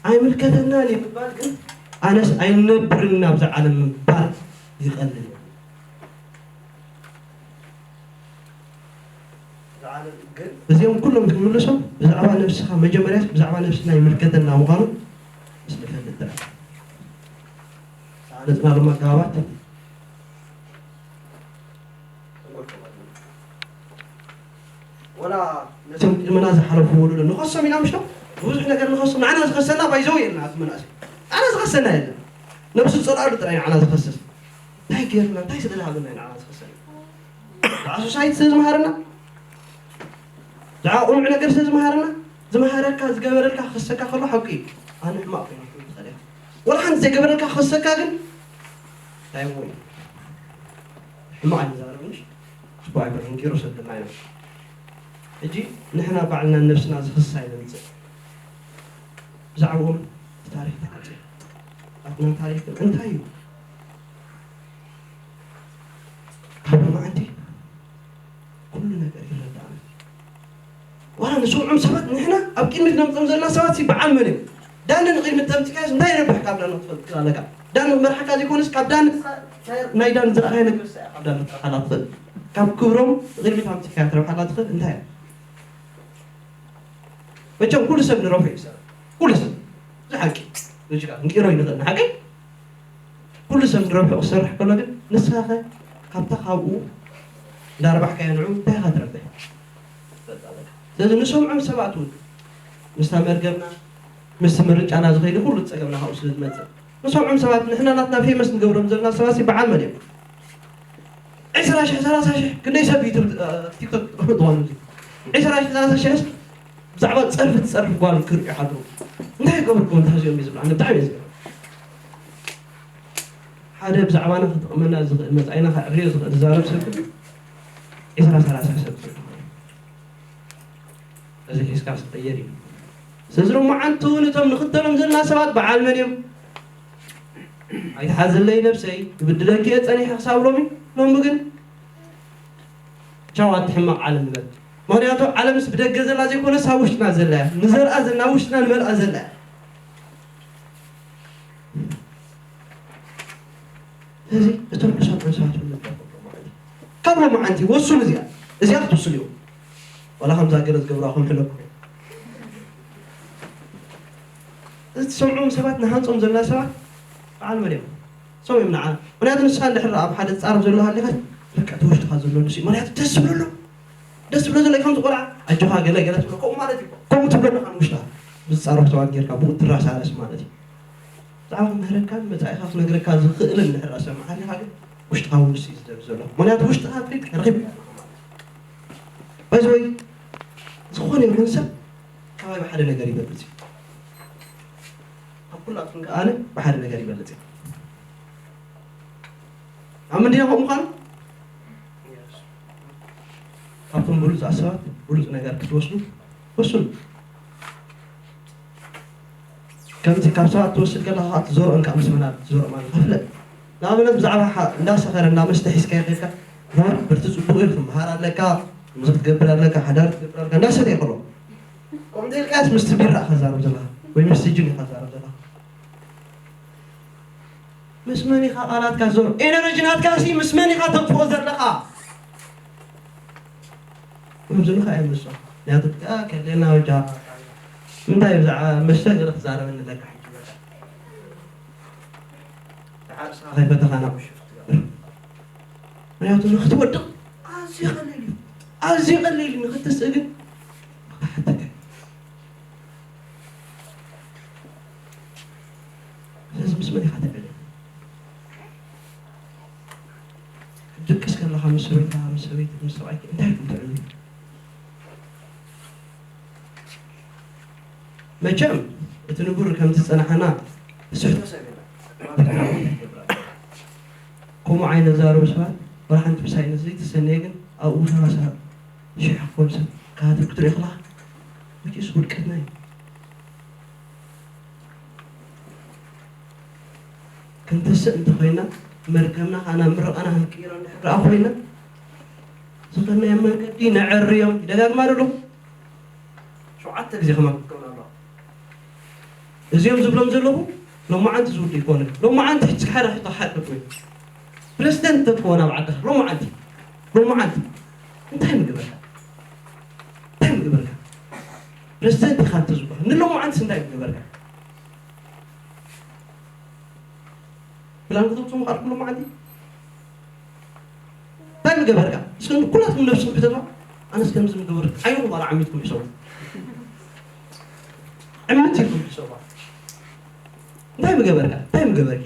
ኣይምልከተናን እዩ ምባል ግን ኣነስ ኣይነብርን ናብዛ ዓለም ምባል ይቐልል። እዚኦም ኩሎም ዝምልሶም ብዛዕባ ነብስኻ፣ መጀመርያ ብዛዕባ ነብስና ይምልከተና ምዃኑ ምስ ንፈልጥ ጥራሕ። ዝተሃነፅናሎም ኣገባባት ወላ ነቶም ቅድመና ዝሓለፉ ወለዶ ንኸሶም ኢና ምሽቶ ብዙሕ ነገር ንኸሶም። ንዓና ዝኸሰና ባይዘው የልና ኣቲ መናእሰይ፣ ንዓና ዝኸሰና የለን። ነብሱ ፀላእሉ ጥራይ ንዓና ዝኸስስ። እንታይ ገይርና እንታይ ስለ ዝሃበና እዩ ንዓና ዝኸሰና? ብዓ ሶሳይቲ ስለ ዝመሃረና፣ ብዓ ቁኑዕ ነገር ስለ ዝመሃረና፣ ዝመሃረካ ዝገበረልካ ክኸሰካ ከሎ ሓቂ እዩ። ኣነ ሕማቕ ኮይኑ ትኽእል ኢኻ። ወላ ሓንቲ ዘይገበረልካ ክኸሰካ ግን እንታይ እሞ እዩ? ሕማቕ ኣይንዛረብንሽ። ኣቦ ኣይበርህን ገይሩ ሰደና ኢና። ሕጂ ንሕና ባዕልና ነብስና ዝኽስስ ኣይነምጽእ። ብዛዕባኦም እቲ ታሪኽ ተዓጽዩ። ኣትና ታሪኽ ግን እንታይ እዩ? ካብ ሎማዓንቲ ኩሉ ነገር ይረዳእና። ዋላ ንሰምዖም ሰባት ንሕና ኣብ ቅድሚት ነምፅኦም ዘለና ሰባት ሲ በዓል መን እዮም? ዳኒ ንቕድሚት ተምፂካዮስ እንታይ ይረብሕ ካብ ዳኒ ክትፈልጥ ትኽእል ኣለካ? ዳኒ ክመርሓካ ዘይኮነስ ካብ ዳኒ ናይ ዳኒ ዝረኣኻዮ ነገር ሲ ካብ ዳኒ ትረብሓላ ትኽእል? ካብ ክብሮም ንቕድሚት ኣምፂካዮ ትረብሓላ ትኽእል እንታይ እያ? መቸም ኩሉ ሰብ ንረብሑ እዩ ዝሰርሕ። ኩሉ ሰብ። እዚ ሓቂ። እዚ ጭቃ ክንቅይሮ ኣይንኽእልን። ሓቂ? ኩሉ ሰብ ንረብሑ ክሰርሕ ከሎ ግን ንስኻ ኸ ካብታ ካብኡ እንዳርባሕካዮ ንዑ እንታይ ኢኻ ትረብሕ? ስለዚ ንሰምዖም ሰባት እውን ምስታ መርገምና ምስቲ ምርጫና ዝኸይድ ኩሉ ጸገምና ካብኡ ስለ ዝመጽእ ንሰምዖም ሰባት ንሕና ናትና ፌመስ ንገብሮም ዘለና ሰባት ይበዓል መን እዮም? ዒስራ ሽሕ ሰላሳ ሽሕ ክንደይ ሰብ ዩቱብ ቲክቶክ ጥቕሚ ጥቕሚ ዒስራ ሽሕ ሰላሳ ሽሕ ብዛዕባ ጸርፊ ትጸርፍ ጓል ክርእዩ ሓድሩ እንታይ ይገብርኩም እንተዚኦም እዩ ዝብላ ብጣዕሚ እዩ ዝብል ሓደ ብዛዕባና ክጥቕመና ዝኽእል መጻኢና ከዕብዮ ዝኽእል ዝዛረብ ሰብ ግን ዒስራ ሰላሳ ሰብ እዚ ሒዝካ ዝቕየር እዩ። ስለዚ ሎማዓንቲ እውን እቶም ንኽተሎም ዘለና ሰባት በዓል መን እዮም? ኣይትሓዝለይ ነብሰይ፣ ክብድለኪ እየ ጸኒሐ ክሳብ ሎሚ። ሎሚ ግን ቻው ኣቲ ሕማቕ ዓለም ንበል። ምኽንያቱ ዓለምስ ብደገ ዘላ ዘይኮነስ ኣብ ውሽጥና ዘላ እያ። ንዘርኣ ዘላ ውሽጥና ንበልዓ ዘላ እያ። ስለዚ እቶም ንሰምዖም ሰባት እውን ንጠንቀቐሎም ማለት እዩ። ካብ ሎማዓንቲ ወስኑ እዚኣ እዚኣ ክትውስኑ እዩ። ዋላ ከምዛ ገለ ዝገብራ ከምሕለኩም እዚ ትሰምዖም ሰባት ንሃንፆም ዘለና ሰባት በዓል መን እዮም? ሰው እዮም ንዓና። ምክንያቱ ንስኻ እንድሕር ኣብ ሓደ ትፃረፍ ዘሎ ሃሊኻስ በቃ እቲ ውሽጥኻ ዘሎ ንሱ እዩ። ምክንያቱ ደስ ዝብለሉ ደስ ዝብሎ ዘሎ ከም ዝቆልዓ ኣጆኻ ገለ ገለ ትብሎ ከምኡ ማለት እዩ። ከምኡ ትብሎ ኣለኻ ንውሽጥኻ ብዝፃረፍ ሰባት ጌርካ ብኡ ትራሳረስ ማለት እዩ። ብዛዕባ ክምህረካን መጻኢኻ ክነግረካ ዝኽእልን እንድሕር ኣሰማዕካኒ ኢኻ ግን ውሽጥኻ እውን ንሱ እዩ ዝደሊ ዘሎ። ምኽንያቱ ውሽጥኻ ፍሪድካ ረኺብካ ኣለኻ ማለት እዩ። ባይዘወይ ዝኾነ ይኹን ሰብ ካባይ ብሓደ ነገር ይበልጽ እዩ። ካብ ኩላትኩም ከኣ ኣነ ብሓደ ነገር ይበልጽ እዩ። ኣብ ምንድና ከምኡ ምዃኑ ካብቶም ብሉጻት ሰባት ብሉጽ ነገር ክትወስዱ ወስኑ። ከምቲ ካብ ሰባት ትወስድ ከለኻ ከዓ ትዘርኦን ከዓ ምስ መን ትዘርኦ ማለት ንኽፍለጥ ንኣብነት ብዛዕባ ሓ- እንዳሰኸረ እንዳመስተ ሒዝካዮ ከድካ ኖር ብርቲ ፅቡቅ እዩ ክምሃር ኣለካ ብዙ ክትገብር ኣለካ ሓዳር ክትገብር ኣለካ እንዳሰተ ይኽሎ ከምኡ ኢልካስ ምስቲ ቢራ ኢኻ ዛረብ ዘለኻ ወይ ምስቲ ጅን ኢኻ ዛረብ ዘለኻ ምስ መን ኢኻ ቃላትካ ዞር ኤነርጂ ናትካ ሲ ምስ መን ኢኻ ተጥፍኦ ዘለኻ ከምዚ ኢልካ እዮም ንሶም ምክንያቱ ከለና ወጃ እንታይ ብዛዕባ መስተ ገለ ክዛረበኒ ኣለካ ሕጂ በቃ ንዓርስኻ ከይፈተኻ ናብ ሽፍት ትገብር ምክንያቱ ንክትወድቕ ኣዝዩ ቀሊል እዩ ኣዝዩ ቀሊል እዩ ንክትስእ ግን ክሓተካ ስለዚ ምስ መን ኢኻ ትዕልል ክትድቅስ ከለኻ ምስ ሰበይትኻ ምስ ሰበይቲ ምስ ሰብኣይኪ እንታይ ኢኹም ትዕልሉ መቸም እቲ ንቡር ከምቲ ዝጸናሓና ትስሕቶ ሰብ የለን። ከምኡ ዓይነት ዛረቡ ሰባት ወላ ሓንቲ ምሳይ ነዚ ዘይተሰነየ ግን ኣብኡ ሰላሳ ሽሕ ክኾን ሰብ ክሃትፍ ክትርኢ ከለኻ መቸስ ውድቀትና እዩ። ክንትስእ እንተኾይና መርገምና ከዓ ናብ ምርቓና ክንቅይሮ እንድሕር ደኣ ኮይና ዝኸድናዮ መንገዲ ነዐርዮም ይደጋግማ ዶ ኣለኹ ሸውዓተ ግዜ ከማን ክትገብሩ ኣለዋ እዚኦም ዝብሎም ዘለኹ ሎማዓንቲ ዝውድእ ይኮነ። ሎማዓንቲ ሕጂ ሓደ ሕቶ ሓቂ ኮይኑ ፕረዚደንት ተትኮን ኣብ ዓድኻ ሎማዓንቲ ሎማዓንቲ እንታይ ምግበርካ? እንታይ ምግበርካ? ፕረዚደንት ኢኻ እንተዝበሃል ንሎማዓንትስ እንታይ ምግበርካ? ፕላን ከተውፅኡ ምኽኣልኩም ሎማዓንቲ እንታይ ምገበርካ? እስከ ኩላትኩም ነብስኩም ሕተቷ። ኣነስ ከምዚ ምገበርካ ዓይንኩም ዋላ ዓሚትኩም ሕሰቡ። ዕምት ኢልኩም ሕሰቡ። እንታይ ምገበርካ? እንታይ ምገበርኪ?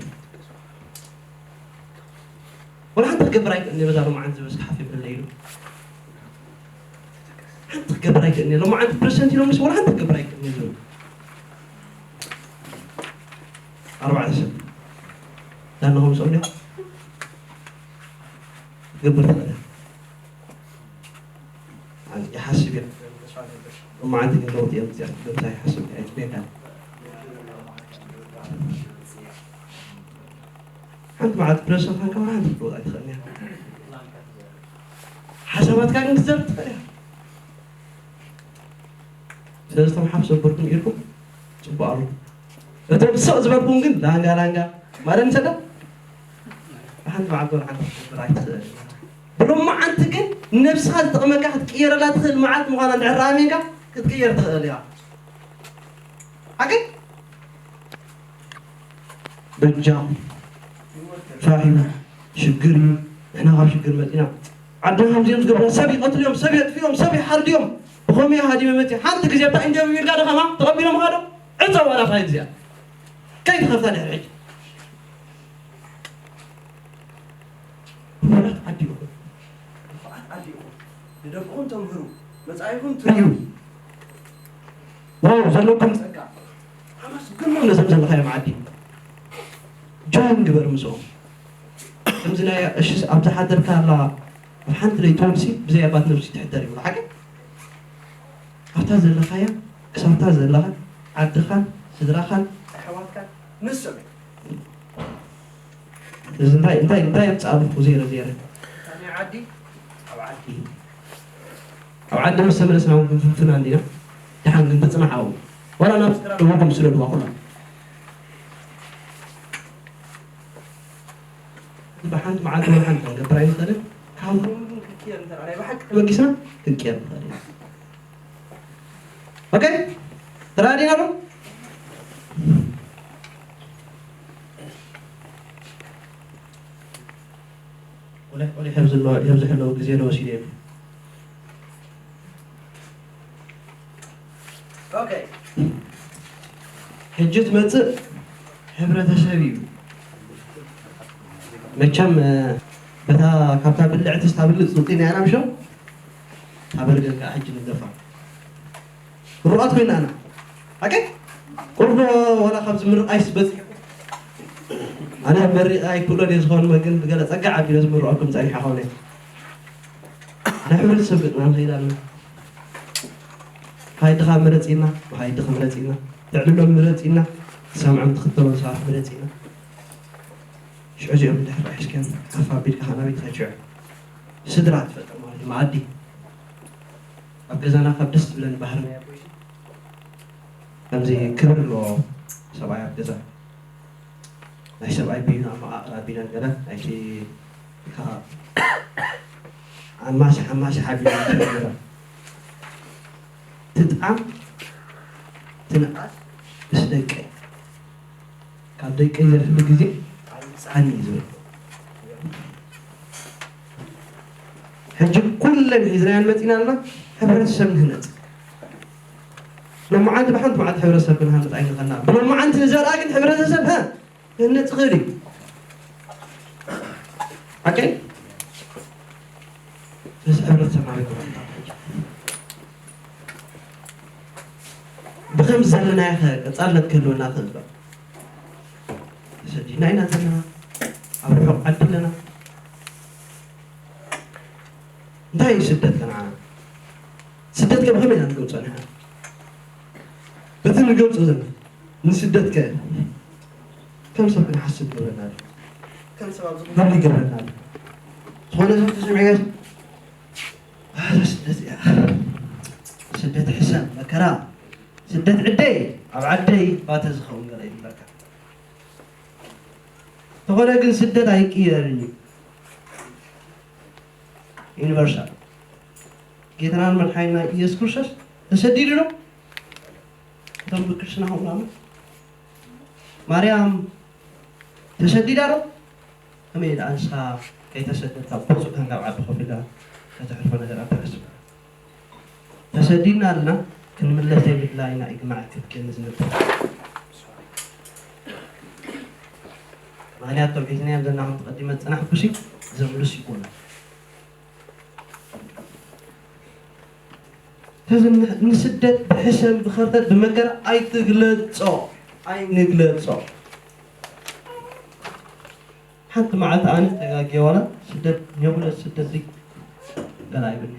ወላ ሓንቲ ክገብር ኣይክእልን እየ በዛ ሎማዓንቲ ዝበዝሕ ሓፍ ይብለለይ ኢሉ ሓንቲ ክገብር ኣይክእልን እየ ሎማዓንቲ ፕረዚደንት ኢሎምስ ወላ ሓንቲ ክገብር ኣይክእልን እየ ዝብል ኣርባዕተ ሰብ ዳንኹም ሰው ዲያ ክትገብር ትኽእል እያ። ይሓስብ እየ ሎማዓንቲ ግን ለውጢ የምፅእ ምሳይ ይሓስብ እየ ኣይትቤካ ሓንቲ መዓልቲ ፕረዚደንት ኮንካ ወላ ሓንቲ ክትለውጥ ኣይትኽእልን እያ። ሓሳባትካ ግን ክትዘርብ ትኽእል እያ። ስለዚ እቶም ሓፍ ዘበልኩም ኢልኩም ፅቡቅ ኣሎ። እቶም ስቕ ዝበልኩም ግን ላንጋ ላንጋ ማለት እንተደ ሓንቲ መዓልቲ ወላ ሓንቲ ክትገብር ኣይትኽእል። ብሎማዓንቲ ግን ነብስኻ ዝጠቕመካ ክትቅየረላ ትኽእል መዓልቲ ምዃና እንድሕር ረኣሜንካ ክትቅየር ትኽእል እያ። ሓቂ በጃ ፋሂም ሽግር እዩ። ንሕና ካብ ሽግር መፂና ዓድና ከምዚኦም ዝገብሩ ሰብ ይቐትልዮም፣ ሰብ የጥፍዮም፣ ሰብ ይሓርድዮም። ብኸመይ ሃዲመ መፂ ሓንቲ ግዜ ብታ ኢንተርቪው ኢልካ ደኸማ ተቐቢሎም ኻዶ ዕፀ ዋላ ፋይል እዚኣ ከይትኸፍታ ድሕሪ ሕጂ ምሁራት ዓዲ ኢኹም፣ ንፉዓት ዓዲ ኢኹም፣ ንደቅኹም ተምህሩ፣ መጻኢኹም ትርእዩ። ዋው ዘለኩም ጸጋ ኣመስግኖም ነዞም ዘለኻዮም ዓዲ ጆይን ግበር ምስኦም። ከምዚ ናይ እሺ ኣብዛ ሓደርካ ኣላ ኣብ ሓንቲ ለይትውንሲ ብዘይ ኣባት ነብሲ ትሕደር ይብሉ ሓቂ ኣብታ ዘለኻያ ክሳብታ ዘለኻ ዓድኻን ስድራኻን ኣሕዋትካን ንሶም እዮም። እዚ እንታይ እንታይ እንታይ የምጻሉ ዜሮ ዜሮ ናይ ዓዲ ኣብ ዓዲ ኣብ ዓዲ ምስ ተመለስና እውን ክንፍንፍና እንዲና ድሓን ግን ትጽናሕ ኣብኡ ወላ ናብ ስድራ ደወልኩም ስደድዋ ኩላ ብሓንቲ መዓልቲ ወላ ሓንቲ ክንገብር ኣይንኽእልን ካብ ሮም ግን ክንቅየር እንተ ናይ ብሓቂ ተበጊስና ክንቅየር ንኽእል ኢና ኦኬ ተራዲና ዶ ቆሊሕ ቆሊሕ የብዝሎ የብዝሕለው ግዜ ዶ ወሲደ እዮም ኦኬ ሕጂ ትመፅእ ሕብረተሰብ እዩ መቸም በታ ካብታ ብልዕቲ ስታብልፅ ፅውፂ ናይ ኣናምሾ ታበርገን ከዓ ሕጂ ንገፋ ምሩቓት ኮይና ኣና ኣቀ ቁርዶ ዋላ ካብ ዝምርቕ ኣይስበፅ ኣነ መሪቕ ኣይክእሎን እየ ዝኾን መግን ብገለ ፀጋ ዓቢሎ ዝምርቐኩም ፀኒሓ ኾነ ንሕብረተሰብ ገጥና ንኸይድ ኣለና ሃይድኻ ምረፂና ብሃይድኻ ምረፂና ትዕልሎም ምረፂና ትሰምዖም ትኽተሎም ሰባት ምረፂና ሽዑ እዚኦም እንድሕር ሒዝካዮም ሓፍ ኣቢልካ ከኣ ናበይ ትኸድ ሽዑ ስድራ ትፈጥር ማለት እዩ መኣዲ ኣብ ገዛና ካብ ደስ ዝብለኒ ባህርና እያ ጎይሲ ከምዚ ክብር ኣለዎ ሰብኣይ ኣብ ገዛ ናይ ሰብኣይ በይኑ ኣመቓቕራ ቢለን ገለ ናይቲ ሓማሲ ሓማሲ ሓቢሩ ገለ ትጥዓም ትንኣስ ምስ ደቀይ ካብ ደቂ ዘፍሊ ግዜ ኣይምፅኣኒ እዩ ዝብል ሕጂ ኩለን ሒዝናያን መፂና ኣለና ሕብረተሰብ ንህነፅ ሎመዓንቲ ብሓንቲ መዓልቲ ሕብረተሰብ ክንሃንፅ ኣይንኸልና ብሎመዓንቲ ንዘርኣ ግን ሕብረተሰብ ሀ ክህነፅ ይኽእል እዩ ሓቀይ ስለዚ ሕብረተሰብ ናበይ ክበፅሕ ብከምዚ ዘለናዮ ከ ቀፃልነት ክህልወና ክእል ዶ ተሰዲድና ኢና ዘለና ኣብ ርሑቕ ዓዲ ኣለና እንታይ እዩ ስደት ከ ንዓና ስደት ከ ብከመይ ኢና ንገልፆ ንሕና በቲ ንገልፆ ዘለና ንስደት ከ ከም ሰብ ክንሓስብ ይገብረና ኣሎ ከም ሰብ ኣብዚ ክህሉ ይገብረና ኣሎ ዝኾነ ሰብ ተሰሚዑ ስደት እያ ስደት ሕሰም መከራ ስደት ዕደይ ኣብ ዓደይ ባተ ዝኸውን ገለ ይብለካ ተኾነ ግን ስደት ኣይቅየርን እዩ። ዩኒቨርሳል ጌታናን መድሓኒና ኢየሱስ ክርስቶስ ተሰዲዱ ዶ? እቶም ብክርስትና ሆምና ማርያም ተሰዲዳ ዶ? ከመይ ደኣ ንስኻ ከይተሰደድካ ብፁዕ ኮንካ ኣብ ዓዲ ኮፍ ኢልካ ከተሕልፎ ነገር ኣብ ትሕስብ። ተሰዲድና ኣለና፣ ክንምለስ ዘይምድላይና እዩ ግማዕ ክፍትን ዝንበር። ምኽንያቱ እቶም ሒዝናዮም ዘለና ከም ተቐዲመ ዝጸናሕኩሲ ዘምልስ ይኮኑ። ስለዚ ን- ንስደት ብሕሰም ብኸርተት ብመከራ ኣይትግለጾ፣ ኣይንግለጾ። ሓንቲ መዓልቲ ኣነ ተጋግየ ዋላ ስደት ኘቡለት ስደት ዚ ገና ኣይብልኒ።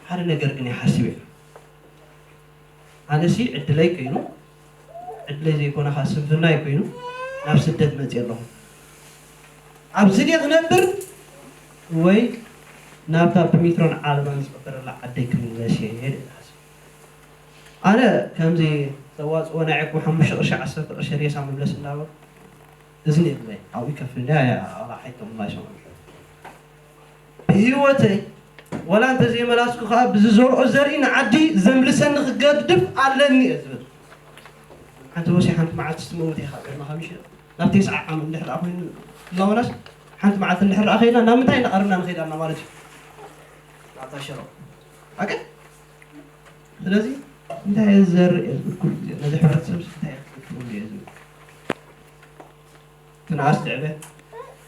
ሓደ ነገር ግን ይሓስብ እየ። ኣነሲ ዕድለይ ኮይኑ ዕድለይ ዘይኮነ ከዓ ስንፍናይ ኮይኑ ናብ ስደት መፅየ ኣለኹ። ኣብዚ ድየ ክነብር ወይ ናብታ ብሚትሮን ዓለማን ዝቕበረላ ዓደይ ክምለስ እየ ኢለ ዝሓስብ። ኣነ ከምዚ ዘዋፅኦ ናይ ዕቁብ ሓሙሽተ ቅርሺ ዓሰርተ ቅርሺ ሬሳ ምምለስ እንዳበሉ እዝኒ የብለይ ኣብኡ ይከፍል እንዳ ኣላ ሓይቶም ላ ይሰምዑ። ብህይወተይ ዋላ እንተዘይመላስኩ ከዓ ብዝዘርኦ ዘርኢ ንዓዲ ዘምልሰኒ ክገድፍ ኣለኒ እየ ዝብል። ሓንቲ ወሲ ሓንቲ መዓልቲ ስትመውት ኢኻ ቅድሚ ሓሙሽተ ናብ ተስዓ ዓመት እንድሕር ደኣ ኮይኑ እናወናስ ሓንቲ መዓልቲ እንድሕር ደኣ ከይድና ናብ ምንታይ እናቐርብና ንኸይድ ኣለና ማለት እዩ። ናብታ ሸሮ ኣቀ ስለዚ እንታይ እየ ዝዘርእ እየ ዝብል ኩሉ ግዜ ነዚ ሕብረተሰብ እንታይ እየ ክገብር እየ ዝብል ትንኣስ ትዕበ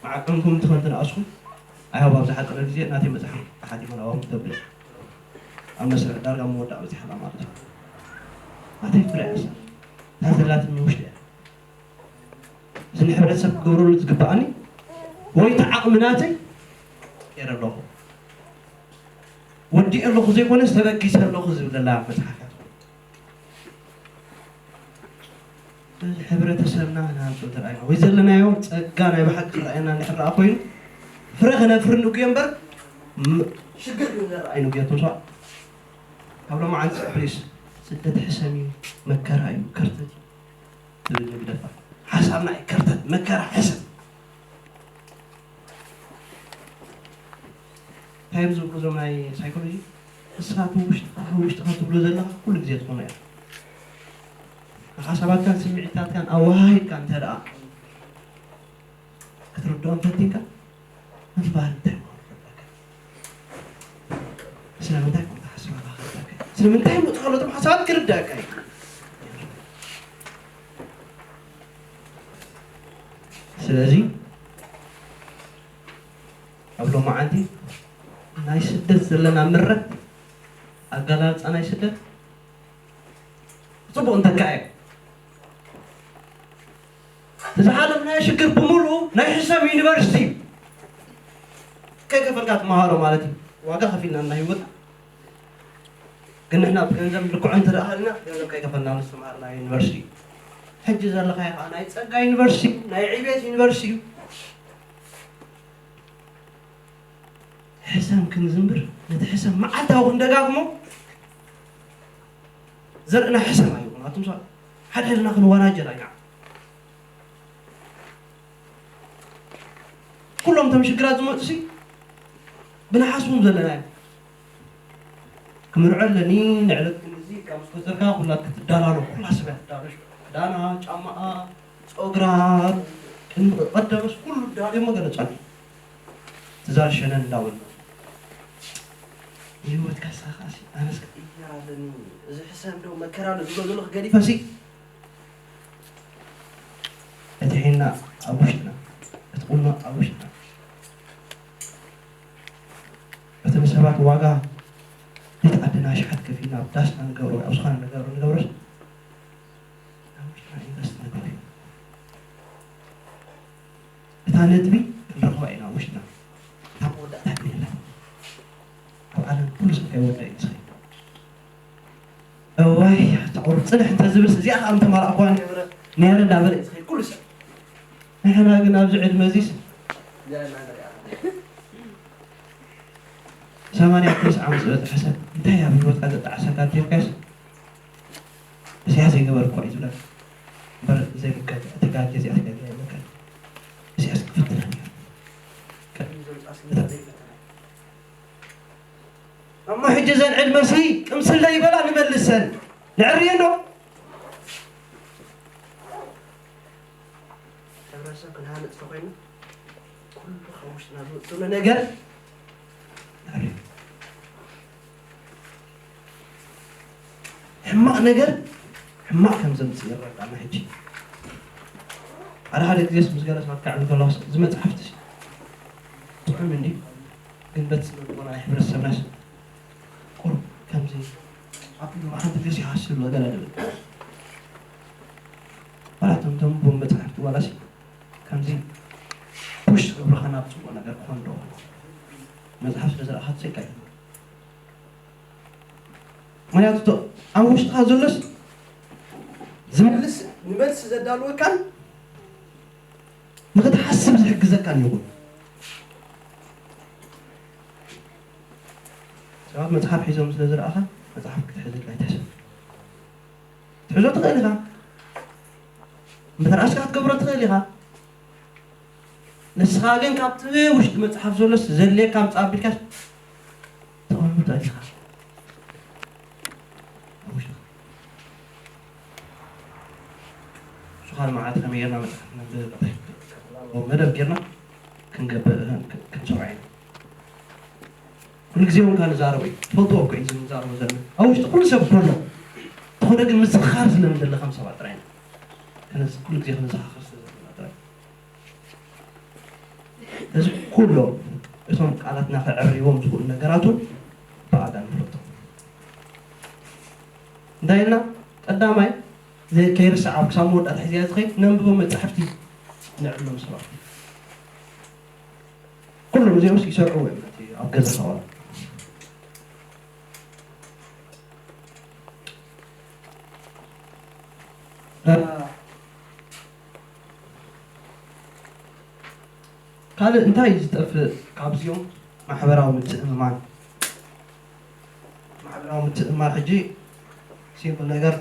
መዓቀንኩም ትኾን ትንኣስኩም ኣይሃብ ኣብዚ ሓቀነ ግዜ እናተይ መፅሓ ሓዲሞ ናባኹም ተብል ኣብ መስርሕ ዳርጋ መወዳእ በፂሓላ ማለት እዩ ናተይ ፍረ እያ እታ ዘላትኒ ውሽጢ እያ እዚ ንሕብረተሰብ ክገብረሉ ዝግበኣኒ ወይ እቲ ዓቕሚ ናተይ ገይረ ኣለኹ ወዲኤ ኣለኹ ዘይኮነስ ተበጊሰ ኣለኹ ዝብል ዘላ መፅሓፍ እያ እዚ ሕብረተሰብና ናምፅኦ ተረኣይና ወይ ዘለናዮ ፀጋ ናይ ብሓቂ ክረኣየና እንድሕር ደኣ ኮይኑ ፍረ ክነፍሪ ንጉዮ እምበር ም- ሽግር ግን ዘረኣይ ንጉዮ ትምስዋ ካብ ሎማዓንቲ ፕሊስ ስደት ሕሰም እዩ መከራ እዩ ከርተት እዩ ትብል ንግደፋ ሓሳብና እዩ ከርተት መከራ ሕሰም እንታይ እዮም ዝብሉ እዞም ናይ ሳይኮሎጂ ንስኻ እቲ ውሽጥኻ ውሽጥኻ ትብሎ ዘለኻ ኩሉ ግዜ ዝኾነ እያ ንሓሳባትካን ስምዒታትካን ኣወሃሂድካ እንተ ደኣ ክትርድኦም ፈቲንካ ምንባር እንታይ ምዃኑ ክርዳእካ ስለምንታይ ከምኡ ትሓስብ ኣለኻ ክርዳእካ ስለምንታይ ምውፅእ ከሎ እቶም ሓሳባት ክርዳእካ እዩ ስለዚ ኣብ ሎማዓንቲ ናይ ስደት ዘለና ምረት ኣገላልፃ ናይ ስደት ብፅቡቅ እንተካ እዩ ዝሓለፍናዮ ሽግር ብምሉኡ ናይ ሕሰም ዩኒቨርሲቲ ከይከፈልካ ትመሃሮ ማለት እዩ ዋጋ ከፊልና እና ህይወት ግን ንሕና ብገንዘብ ልክዖ እንተደኣ ሃልና ገንዘብ ከይከፈልና ንስተምሃርና ዩኒቨርሲቲ ሕጂ ዘለኻዮ ከዓ ናይ ፀጋ ዩኒቨርሲቲ ናይ ዕቤት ዩኒቨርሲቲ እዩ ሕሰም ክንዝምር ነቲ ሕሰም መዓልታዊ ክንደጋግሞ ዘርእና ሕሰም ኣይኹን ኣቱም ሰባት ሓደ ሕልና ክንወናጀል ኣይና ኩሎም እቶም ሽግራት ዝመፁ ሲ ብንሓስቦም ዘለና እዮም ክምርዖ ኣለኒ ንዕለት ክንዚ ካብ ምስ ቆፀርካ ኩላ ክትዳላሎ ኩላ ሰብ እያ ትዳሎ ክዳና ጫማኣ ፀጉራ ቅድሚ ቀደመስ ኩሉ ዳልዮ መገለፃ ትዛር ሸነን እንዳበሉ ንህይወትካ ሳኻሲ ኣነስ ቅያ ኣለኒ እዚ ሕሰብ ዶ መከራ ዶ ዝብሎ ዘሎ ክገዲፈሲ እቲ ሒና ኣብ ውሽጥና እቲ ቁኖ ኣብ ውሽጥና እቲ ንሰባት ዋጋ ቤት ዓድና ሽሓት ከፊልና ኣብ ዳስና ንገብሮ ኣብ ዝኾነ ንገብሮ ንገብሮስ ኣብ ውሽጥና ኢንቨስት ንገብር እታ ነጥቢ ክንረኽባ ኢና ኣብ ውሽጥና እታ መወዳእታ ግን የለን ኣብ ዓለም ኩሉ ሰብ ከይወዳ እዩ ዝኸይድ እዋይ ተቑርብ ፅንሕ እንተዝብልስ እዚኣ ከዓ ምተማላእኩዋ ነይረ እንዳበለ እዩ ዝኸይድ ኩሉ ሰብ ንሕና ግን ኣብዚ ዕድመ እዚስ ሰማንያ ተስዓ ምስ በፅሐ ሰብ እንታይ ኣብ ህይወትካ ዘጣዕሰካ እንተልካስ እስያ ዘይገበርኩ እዩ ዝብለካ እምበር ዘይምከል እቲ ጋጌ እዚኣ ትገግያ የብልካን ኢሳያስ ክፍትነን እዩ። ቅድሚ ዘምጻ ስለ ዘይፈተነ። እሞ ሕጂ እዘን ዕድመሲ ቅምስለይ ይበላ ንመልሰን። ንዕርየን ዶ? ሕብረተሰብ ክንሃንጽ ተኾይኑ ኩሉ ካብ ውሽጥና ዝወጽእ ዘሎ ነገር ሕማቕ ነገር ሕማቕ ከም ዘምጽእ ይረዳና። ሕጂ ሓደ ሓደ ግዜስ ምስ ገለ ሰባት ክዕልል ከለኹስ እዚ መጽሓፍቲ ጥዑም እንድዩ፣ ግን በቲ ስነ ልቦና ናይ ሕብረተሰብናስ ቁሩብ ከምዚ ኣብ ኩሉ ሓንቲ ግዜ ይሃስብ ኣሎ ገለ ንብል። ዋላ እቶም ተንብቦም መጽሓፍቲ ዋላሲ ከምዚ ፑሽ ዝገብሩኻ ናብ ጽቡቕ ነገር ክኾን ዶ? መጽሓፍ ስለ ዝረኣኻ ትስቃይ። ምኽንያቱ እቶ ኣብ ውሽጥኻ ዘሎስ ዝመልስ ንመልሲ ዘዳልወካን ንኽትሓስብ ዝሕግዘካን ይኹን። ሰባት መጽሓፍ ሒዞም ስለ ዝረኣኻ መጽሓፍ ክትሕዝ ኢልካ ኣይትሕሰብ። ክትሕዞ ትኽእል ኢኻ። ምትርኣስካ ክትገብሮ ትኽእል ኢኻ። ንስኻ ግን ካብቲ ውሽጢ መጽሓፍ ዘሎስ ዘድልየካ ኣምጽእ ኣቢልካስ ተቐምጦ ኢኻ። ኣብ ውሽጥኻ። ንሱ ካልእ መዓልቲ ከመይ ጌርና መጽሓፍ ነንብብ፣ መደብ ጌርና ክንገብእ፣ ክንሰምዖ ኢና። ኩሉ ግዜ እውን ካብ ንዛረቦ እዩ። ትፈልጥዎ እኮ እዩ እዚ ንዛረቦ ዘለና። ኣብ ውሽጢ ኩሉ ሰብ እኮ ኣሎ። እንተኾነ ግን ምዝኽኻር ስለምንደሊ ከም ሰባት ጥራይ ኢና። ከነዚ-፣ ኩሉ ግዜ ክንዘኻኸር ስለ ዘለና ጥራይ። እዚ ኩሎም እቶም ቃላትና ከዕርይዎም ዝኽእሉ ነገራት እውን ብኣጋ ንፍለጦም። እንታይ ኢልና? ቀዳማይ፣ ዘ-፣ ከይርስዓ ክሳብ መወዳእታ ሒዝያ ዝኸይድ ነንብቦም መጻሕፍቲ ነዕሎም ሰባት። ኩሎም እዚኦምስ ይሰርዕዎ እዮም፣ እቲ ኣብ ገዛ ከዋሉ። ካልእ እንታይ እዩ ዝጠፍእ ካብዚኦም? ማሕበራዊ ምትእምማን። ማሕበራዊ ምትእምማን ሕጂ ሲምፕል ነገር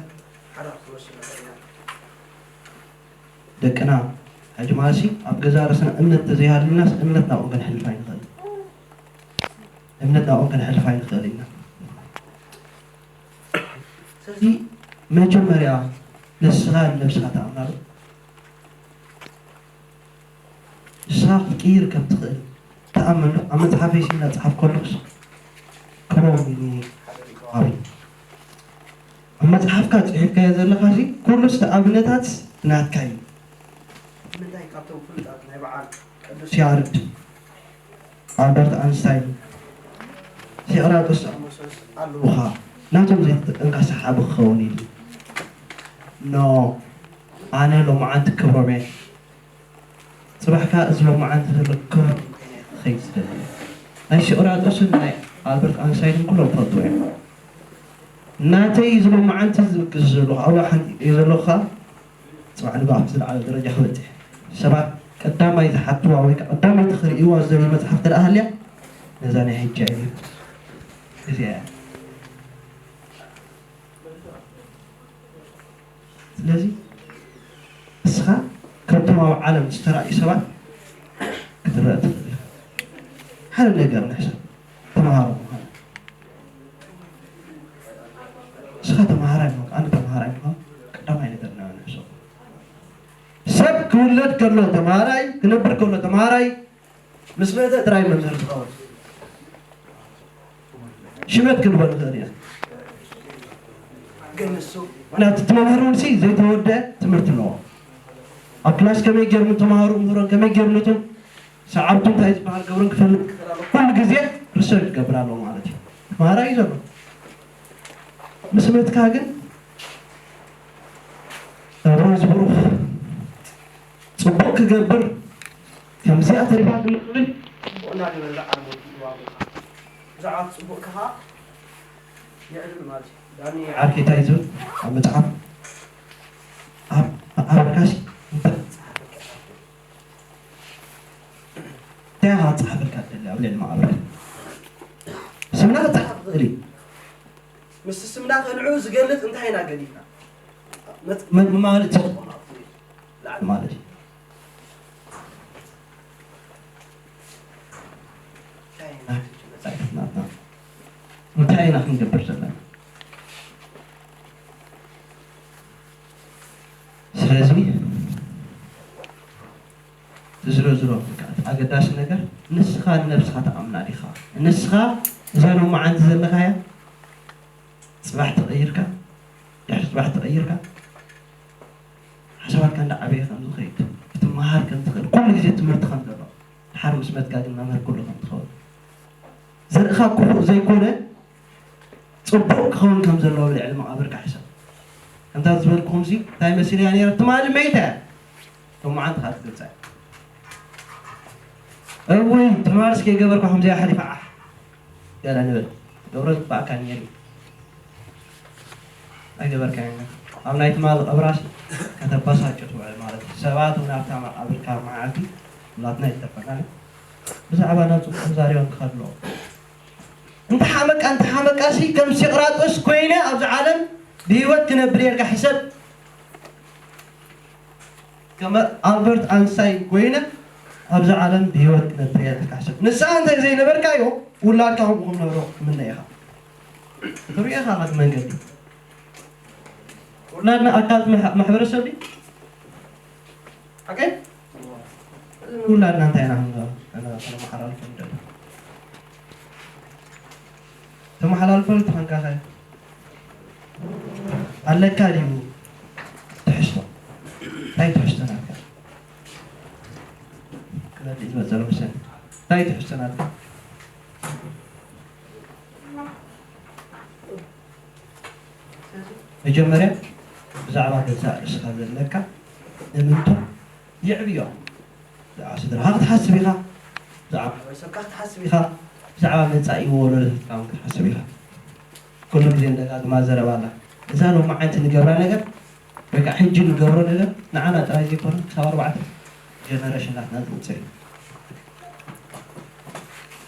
ሓደ ክትወስድ ንኽእል ኢና። ደቅና ሕጂ ማለትሲ ኣብ ገዛ ርእስና እምነት ተዘይሃልዩናስ እምነት ናብኦም ከነሕልፍ ኣይንኽእል። እምነት ናብኦም ከነሕልፍ ኣይንኽእል ኢና። ስለዚ መጀመርያ ንስኻ ንነብስኻ ተኣምና ዶ? ንስኻ ክትቅይር ከም ትኽእል ተኣመን ዶ? ኣብ መጽሓፈይ ሲ እናጸሓፍ ከለኹስ ክብሮም ኢሉ ኣብ መጽሓፍካ ጽሒፍካዮ ዘለኻ ሲ ኩሉስ ኣብነታት ናትካ እዩ። ምንታይ ካብቶም ፍሉጣት ናይ በዓል ቅዱስ ያሬድ፣ ኣልበርት ኣንስታይን፣ ሶቅራጥስ ዝኣመሰሉ ኣለዉኻ። ናቶም ዘይተጠቀምካ ሰሓቢ ክኸውን ኢሉ። ኖ፣ ኣነ ሎማዓንቲ ክብሮም እየ። ጽባሕ ከኣ እዚ ሎማዓንቲ ዘሎ ክብሮም ክኸውን ዝደሊ። ናይ ሶቅራጥስን ናይ ኣልበርት ኣንስታይንን ኩሎም ፈልጥዎ እዮም። ናተይ እዚ ሎማዓንቲ ዝብግስ ዘለኹ ኣብኡ ሓንጢጠዮ ዘለኹ ከኣ ጽባሕ ንግሆ ኣብቲ ዝለዓለ ደረጃ ክበጽሕ። ሰባት ቀዳማይ ዝሓትዋ ወይ ከኣ ቀዳመይቲ ክርእይዋ ዝደልዩ መጽሓፍ እንተ ደኣ ሃልያ፣ ነዛ ናይ ሕጂ እያ። እዚኣ እያ። ስለዚ ንስኻ ከምቶም ኣብ ዓለም ዝተራእዩ ሰባት ክትረአ ትኽእል ኢኻ። ሓደ ነገር ንሕሰብ፣ ተምሃሮ ምዃን። ንስኻ ተምሃራይ ምዃን፣ ኣነ ተምሃራይ ምዃን ቀዳማይ ነገር ኢና ንሕሰቦ። ሰብ ክውለድ ከሎ ተምሃራይ፣ ክነብር ከሎ ተምሃራይ፣ ምስ መተ ጥራይ መምህር ዝኸውን። ሽመት ክንበል ንኽእል ኢና። ግን ንሱ ምኽንያቱ እቲ መምህር እውን ሲ ዘይተወደአ ትምህርቲ ኣለዎ። ኣብ ክላስ ከመይ ገይሩ ንተምሃሮ ምህሮን ከመይ ገይሩ ነቶም ሰዓብቱ እንታይ ዝበሃል ገብሮን ክፈልጥ ክኽእል ኣለዎ። ኩሉ ግዜ ሪሰርች ክገብር ኣለዎ ማለት እዩ። ተምሃራይ እዩ ዘሎ። ምስ መትካ ግን ናብራ ዝብሩኽ ጽቡቕ ክገብር ከምዚኣ ተሪፋትኒ ክብል ጽቡቕ እናገበረ ዓርሞት ይዋግኡኻ። ብዛዕባ እቲ ጽቡቕ ከኣ የዕልል ማለት እዩ። ዳኒ ዓርከይ እንታይ ዝብል ኣብ መጽሓፍ ኣብ መዓበርካሲ እንታይ ክጸሓፈልካ እንታይ ኢኻ ክጸሓፈልካ ትደሊ ኣብ ልዕሊ መዓበርካ? ስምና ክጸሓፍ ይኽእል እዩ። ምስቲ ስምና ከንዕኡ ዝገልጽ እንታይ ኢና ገዲፍና? መት-፣ መ-፣ መማልእቲ ዝኾነ ኣብቲ ላዕሊ ማለት እዩ። ኢና ክንገብር ዘለና። ስለዚ ዝሮ ዝሮ በቃ እቲ ኣገዳሲ ነገር ንስኻ ንነብስኻ ተኣምና ዲኻ? ንስኻ እዛ ሎማዓንቲ ዘለኻያ ጽባሕ ተቐይርካ፣ ድሕሪ ጽባሕ ተቐይርካ፣ ሓሳባትካ እንዳዓበየ ከም ዝኸይድ፣ ክትመሃር ከም ትኽእል፣ ኩሉ ግዜ ትምህርቲ ከም ዘሎ፣ ድሓር ምስ መትካ ግን መምህር ኩሉ ከም ትኸውን፣ ዘርእኻ ክፉእ ዘይኮነ ጽቡቕ ክኸውን ከም ዘለዎ ኣብ ልዕሊ መቓብርካ ሕሰብ። ከምታ ዝበልኩኹምሲ እንታይ መሲለያ ነይረ? ትማሊ መይታ እያ። ሎማዓንቲ ከዓ ትገልጻ እያ። እውይ ትማልስ ከይገበርኩ ከምዚኣ ሓሊፋ ዓሕ ገለ ንብል። ገብረ ዝግባኣካ ነይሩ እዩ። ኣይገበርካዮን። ኣብ ናይ ትማሊ ቀብራስ ከተባሳጭ ትውዕል ማለት እዩ። ሰባት እውን ኣብታ መቓብርካ መዓልቲ ናትና ይጠፈና ብዛዕባ ናብ ጽቡቕ ዛሪቦም ክኸዱ ኣለዎም። እንተሓመቃ እንተሓመቃ ሲ ከም ሲቕራጦስ ኮይነ ኣብዚ ዓለም ብህይወት ክነብር እየ ኢልካ ሕሰብ። ከም ኣልበርት ኣንስታይን ኮይነ ኣብዚ ዓለም ብህይወት ክነብር እየ ኢልካ ሕሰብ። ንስኻ እንተ ዘይነበርካዮ ውላድካ ከምኡ ክነብሮ ትምነ ኢኻ። ትሪኦ ኢኻ እቲ መንገዲ። ውላድና ኣካል ማሕበረሰብ ድዩ? ሓቀይ? ውላድና እንታይ ኢና ክንገብሮ? ኣነ ከነመሓላልፎ ንደሊ። ተመሓላልፎ እንተኾንካ ኸ ኣለካ ድዩ ትሕዝቶ? እንታይ ትሕዝቶ ናትካ? ክመልእ ዝመጸ ርምሰን እንታይ ትሕዝቶ ናትካ? መጀመርያ ብዛዕባ ገዛእ ርእስኻ ዘለካ እምንቶ የዕብዮ። ብዛዕባ ስድራኻ ክትሓስብ ኢኻ፣ ብዛዕባ ማሕበረሰብካ ክትሓስብ ኢኻ፣ ብዛዕባ መጻኢ ወለዶታትካ እውን ክትሓስብ ኢኻ። ኩሉ ግዜ ንደጋግማ ዘረባ ኣላ። እዛ ሎማዓንቲ ንገብራ ነገር ወይ ከዓ ሕጂ ንገብሮ ነገር ንዓና ጥራይ ዘይኮነ ክሳብ ኣርባዕተ ጀነሬሽናትና ዝውፅእ እዩ።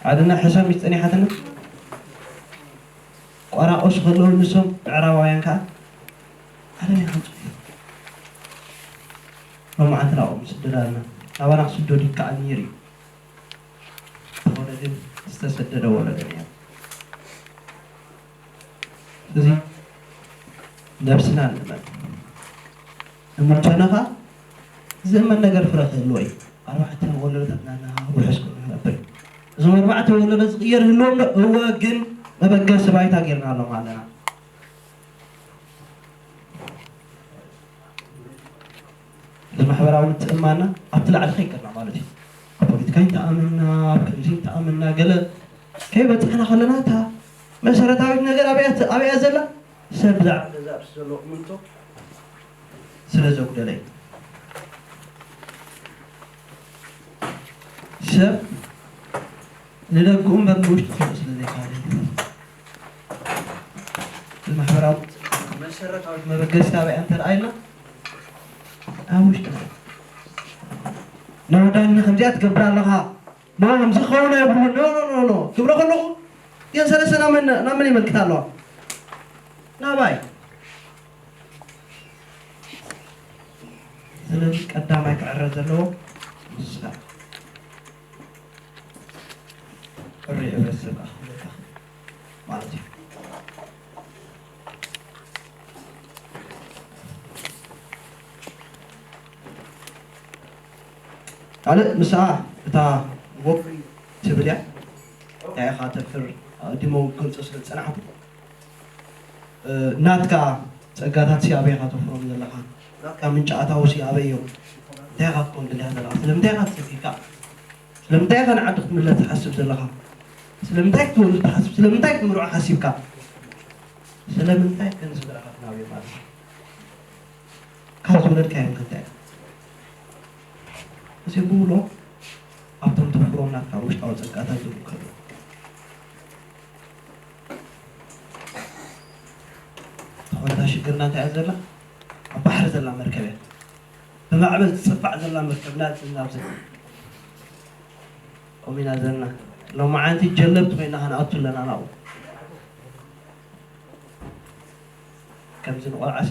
ዓድና ሕሳብ ምስ ፀኒሓትና ቆራቆስ ከለዉ ንሶም ምዕራባውያን ከዓ ዓለም ይሃንፁ እዮም። ሎማዓንቲ ናብኦም ይስደድ ኣለና። ናባና ክስደዱ ይከኣል ነይሩ እዩ። እንተኾነ ግን ዝተሰደደ ወለዶ ነይሩ። እዚ ነብስና ንእመን። እምንቶና ኸዓ ዝእመን ነገር ፍረ ክህልዎ እዩ። ኣርባዕተ ወለዶታትና ውሑስ ኮይኑ ክነብር እዩ። እዞም ኣርባዕተ ወለዶ ዝቕየር ህልዎም ዶ? እወ፣ ግን መበገሲ ባይታ ጌርናሎም ኣለና። እዚ ማሕበራዊ ምትእምማንና ኣብቲ ላዕሊ ከይቀርና ማለት እዩ። ኣብ ፖለቲካ ይተኣምንና፣ ኣብ ከምዚ ይተኣምንና፣ ገለ ከይበጻሕና ከለና እታ መሰረታዊት ነገር ኣበያ ኣበያ ዘላ? ሰብ ብዛዕባ ገዛእ ርእሱ ዘለዎ እምንቶ ስለ ዘጉደለ እዩ። ሰብ ንደግኡ እምበር ንውሽጡ ክርኢ ስለ ዘይከኣለ እዩ። እዚ ማሕበራዊ መሰረታዊት መበገሲት ኣበያ እንተ ደኣ ኢልና ኣብ ውሽጥና። ኖ ዳኒ ከምዚኣ ትገብር ኣለኻ። ኖ ከምዚ ክኸውን ኣይብሉን። ኖ ኖ ኖ ኖ ክብሎ ከለኹ እተን ሰለስተ ናብ መን ናብ መን የመልክታ ኣለዋ? ናባይ። ስለዚ ቀዳማይ ክዕረ ዘለዎ ንስኻ። ጥሪ ሕብረተሰብ ክኣኽለካ ማለት እዩ። ካልእ ምስኣ እታ ወፍሪ ትብል እያ። እንታይ ኢኻ ተፍር ኣቐዲሞ ክገልጾ ስለ ዝጸናሕኩ፣ እ፣ ናትካ ጸጋታት ሲ ኣበይ ኢኻ ተፍሮም ዘለኻ? ናትካ ምንጪ ኣታዊ ሲ ኣበይ እዮም? እንታይ ኢኻ ክትከውን ደሊኻ ዘለኻ? ስለምንታይ ኢኻ ትሰኪካ? ስለምንታይ ኢኻ ንዓዲ ክትምለስ ትሓስብ ዘለኻ? ስለምንታይ ክትወልድ ትሓስብ? ስለምንታይ ክትምርዖ ሓሲብካ? ስለምንታይ ከ ንስድራኻ ትናብዮም ኣለኻ? ካብ ዝወለድካዮም ከ እንታይ ኢኻ? እዚ ብምሎ ኣብቶም ተፍሮም ናትካ ውሽጣዊ ጸጋታት ዝምከሉ። ተኾይታ ሽግርና እንታይ እያ ዘላ? ኣብ ባሕሪ ዘላ መርከብ እያ። ብማዕበል ትጽፋዕ ዘላ መርከብ ናብዚ ናብዚ ቆሚና ዘለና። ሎማዓንቲ ጀለብቲ ኮይና ክንኣቱ ኣለና ናብኡ። ከምዚ ንቆልዓሲ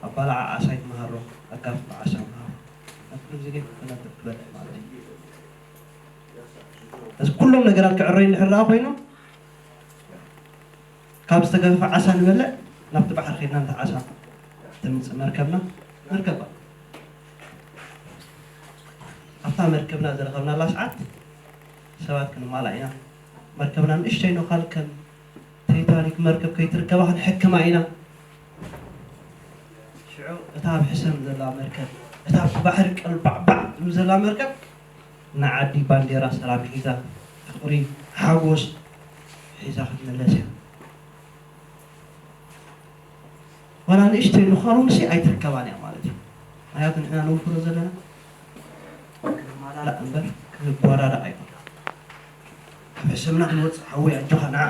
ኣባላዓ ዓሳ ይመሃሮ፣ ኣጋፍፍ ዓሳ ይመሃሮ። ኣብ ኩሉ ግዜ ግን ክነብር ክበልዕ ማለት እዩ። እዚ ኩሎም ነገራት ክዕረዩ እንድሕር ደኣ ኮይኖም፣ ኣብ ዝተገፈፈ ዓሳ ንበልዕ፣ ናብቲ ባሕሪ ከይድና ነቲ ዓሳ ተምፅእ መርከብና። መርከባ ኣብታ መርከብና ዝረኸብናላ ሰዓት ሰባት ክንማላእ ኢና። መርከብና ንእሽተይ ነዃል ከም ታይታኒክ መርከብ ከይትርከባ ክንሕክማ ኢና። ሽዑ እታ ኣብ ሕሰም ዘላ መርከብ፣ እታ ኣብቲ ባሕሪ ቀልባዕባዕ ትብል ዘላ መርከብ ንዓዲ ባንዴራ ሰላም ሒዛ፣ ፍቕሪ፣ ሓጎስ ሒዛ ክትምለስ እያ። ዋላ ንእሽተይ ምዃኑ ምሲ ኣይትርከባን እያ ማለት እዩ። ምክንያቱ ንሕና ነውፍሮ ዘለና ክንማላላእ እምበር ክንጓዳዳእ ኣይኮነን። ካብ ሕሰምና ክንወፅእ ሓወይ ኣጆኻ ንዓ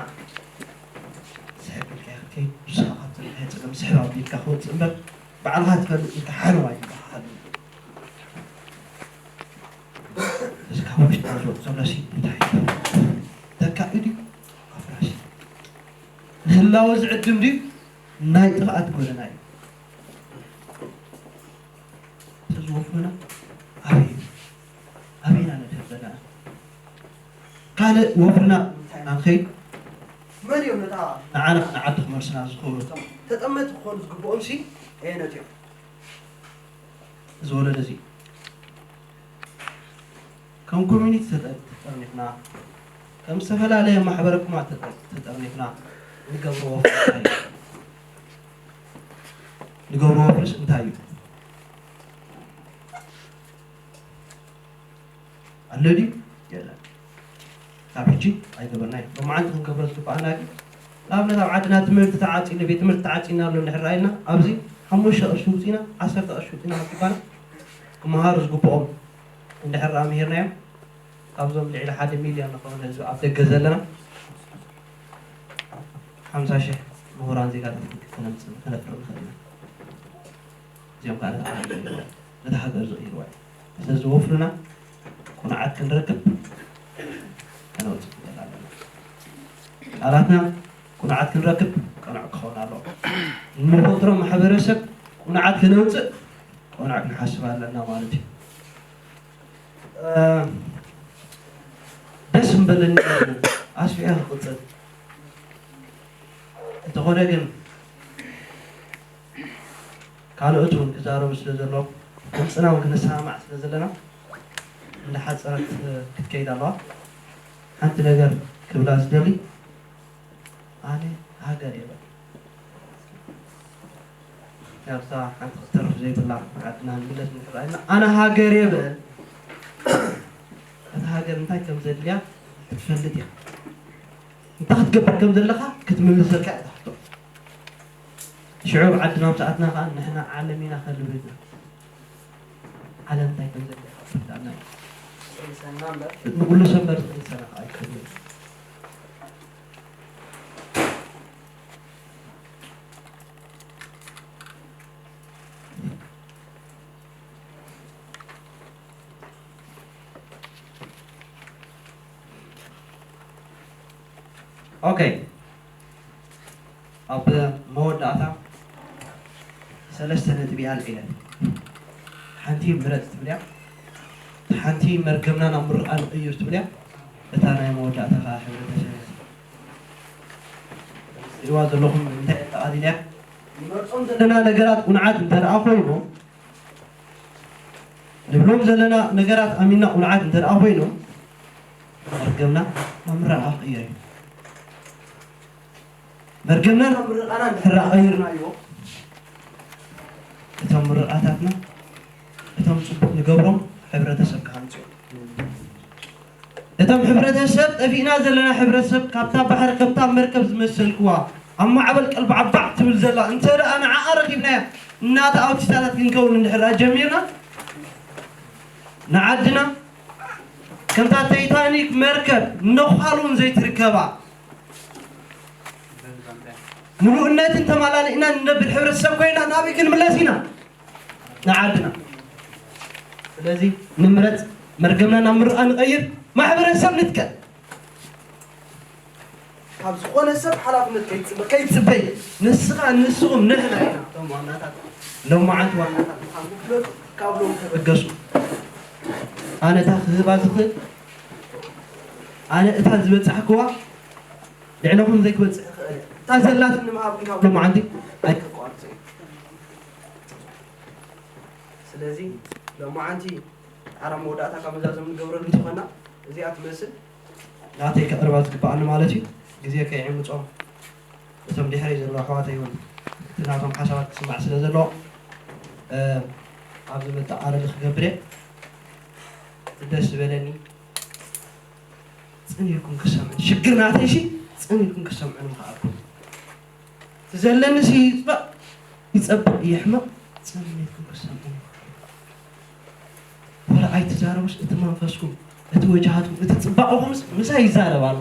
ስሕብ ኢልካ ክትከይድ ንስኻ ካብቲ ናይ ፀገም ስሕብ ኣቢልካ ክወፅእ እምበር ባዕልኻ ትፈልጥ ኢልካ ሓነዋ ይበሃል። እዚ ካብ ውሽጥና ዝወፅእ ዘሎ ሲ እንታይ እዩ? ተካኢ ድዩ? ኣፍራሲ። ንህላወ ዝዕድም ድዩ? ናይ ጥፍኣት ጎደና እዩ። ተዝወፍሩና ኣበይ ኣበይ ኢና ንድህብ ዘለና? ካልእ ወፍርና እንታይ ኢና ንኸይድ? መን እዮም ነታ ንዓና ንዓዲ ክመልሱና ዝኽእሉ? ተጠመቲ ክኾኑ ዝግብኦም ሲ ኣየነት እዮም? እዚ ወለዶ እዚ ከም ኮሚኒቲ ተጠ- ተጠርኒፍና፣ ከም ዝተፈላለየ ማሕበረ ኩማ ተጠ- ተጠርኒፍና ንገብሮ ወፍሪ እንታይ እዩ? ንገብሮ ወፍርስ እንታይ እዩ? ኣሎ ድዩ? የለን። ካብ ሕጂ ኣይገበርናዮ። ሎማዓንቲ ክንገብሮ ዝግብኣና ግን ንኣብነት ኣብ ዓድና ትምህርቲ ተዓፂሉ፣ ቤት ትምህርቲ ተዓፂና ኣሎ እንድሕር ራኣይና ኣብዚ ሓሙሽተ ቅርሺ ውፂና ዓሰርተ ቅርሺ ውፂና ኣብ ዝባና ክመሃሩ ዝግብኦም እንድሕር ራኣ ምሂርናዮም ካብዞም ልዕሊ ሓደ ሚልዮን ንኸውን ህዝቢ ኣብ ደገ ዘለና ሓምሳ ሽሕ ምሁራን ዜጋታት ክነምፅእ ክነፍርም ንኽእል ኢና። እዚኦም ከዓ ነቲ ዓለም ዝቕይርዋ ነቲ ሃገር ዝቕይርዋ እዮም። ስለዚ ወፍርና ቁኑዓት ክንረክብ ከነውፅእ ክንደል ኣለና። ቃላትና ቁኑዓት ክንረክብ ቅኑዕ ክኸውን ኣለዎ። ንፈጥሮ ማሕበረሰብ ቁኑዓት ክነውፅእ ቅኑዕ ክንሓስብ ኣለና ማለት እዩ። ደስ ምበለኒ ኣስፊሐ ክቕፅል እንተኾነ ግን ካልኦት እውን ክዛረቡ ስለ ዘለዎም ድምፅና እውን ክንሰማማዕ ስለ ዘለና እንዳሓፀረት ክትከይድ ኣለዋ። ሓንቲ ነገር ክብላ ዝደሊ ኣነ ሃገር እየ በል። ያብታ ሓንቲ ክትተርፍ ዘይብላ ዓድና ንምለስ ንሕራይና ኣነ ሃገር እየ በል። እታ ሃገር እንታይ ከም ዘድልያ ክትፈልጥ እያ። እንታይ ክትገብር ከም ዘለኻ ክትምልሰልካ እያ ትሓቶ። ሽዑ ኣብ ዓድና ኣብ ሰዓትና ከዓ ንሕና ዓለም ኢና ከልብና ዓለም እንታይ ከም ዘድልያ ክትፈልጣና እያ። ንኩሉ ሰብ እምበር ዝቅንሰና ከዓ ኣይክእልን። ኦኬ፣ ኣብ መወዳእታ ሰለስተ ነጥቢ ኣልዒለ። ሓንቲ ምረፅ ትብልያ፣ ሓንቲ መርገምና ናብ ምርቃ ንቕይር ትብልያ፣ እታ ናይ መወዳእታ ከዓ ሕብረተሰብ እያ። እዋ ዘለኹም እንታይ ጠቓሊልያ? ንመርጾም ዘለና ነገራት ቁንዓት እንተ ደኣ ኮይኑ፣ ንብሎም ዘለና ነገራት ኣሚንና ቁንዓት እንተ ደኣ ኮይኑ፣ መርገምና ናብ ምርቓ ክቕየር እዩ። መርገምና ናብ ምርቓና እንድሕር ደኣ ቀይርናዮ፣ እቶም ምርቓታትና፣ እቶም ጽቡቕ ንገብሮም ሕብረተሰብ ክሃንጹ እዮም። እቶም ሕብረተሰብ ጠፊእና ዘለና ሕብረተሰብ ካብታ ባሕሪ ከምታ መርከብ ዝመሰልክዋ ኣብ ማዕበል ቀልባዕባዕ ትብል ዘላ እንተ ደኣ ንዓኣ ረኺብናያ እናታ ኣውቲስታታት ክንከውን እንድሕር ደኣ ጀሚርና ንዓድና ከምታ ተይታኒክ መርከብ ነዃል እውን ዘይትርከባ ምሉእነትን ተማላሊእና ንነብር ሕብረተሰብ ኮይና ናበይ ክንምለስ ኢና? ንዓድና። ስለዚ ንምረፅ፣ መርገምና ናብ ምርቓ ንቐይር፣ ማሕበረሰብ ንትከል። ካብ ዝኾነ ሰብ ሓላፍነት ከይትፅበ ከይትፅበይ ንስኻ ንስኹም ንሕና ኢና እቶም ዋናታት ሎማዓንቲ ዋናታት ምዃንኩም ፍለጡ። ካብ ሎም ተበገሱ። ኣነ እታ ክህባ ዝኽእል ኣነ እታ ዝበፃሕክዋ ልዕለኹም ዘይክበፅሕ ይኽእል እየ። እታ ዘላትኒ ምሃብ ግን ካብ ሎማዓንቲ ኣይከቋርፅ እየ። ስለዚ ሎማዓንቲ ሓራ መወዳእታ ካብ መዛዘም ንገብረሉ እንተኾና እዚኣ ትመስል ናተይ ከቕርባ ዝግብኣኒ ማለት እዩ። ግዜ ከይዕምፆም እቶም ድሕረይ ዘለዉ ኣሕዋተይ እውን እቲ ናቶም ሓሳባት ክስማዕ ስለ ዘለዎ ኣብዚ መጠቓለሊ ክገብር እየ። እቲ ደስ ዝበለኒ ፅን ኢልኩም ክሰምዑ ሽግር ናተይ ሲ ፅን ኢልኩም ክሰምዑ ንምኽኣልኩም እቲ ዘለኒ ሲ ይፅባእ ይፀብቕ ይሕመቕ ፅን ኢልኩም ክሰምዑ ንምኽኣልኩም። ወላ ኣይትዛረቡስ እቲ መንፈስኩም እቲ ወጃሃትኩም እቲ ፅባቐኹምስ ምሳይ ይዛረብ ኣሎ።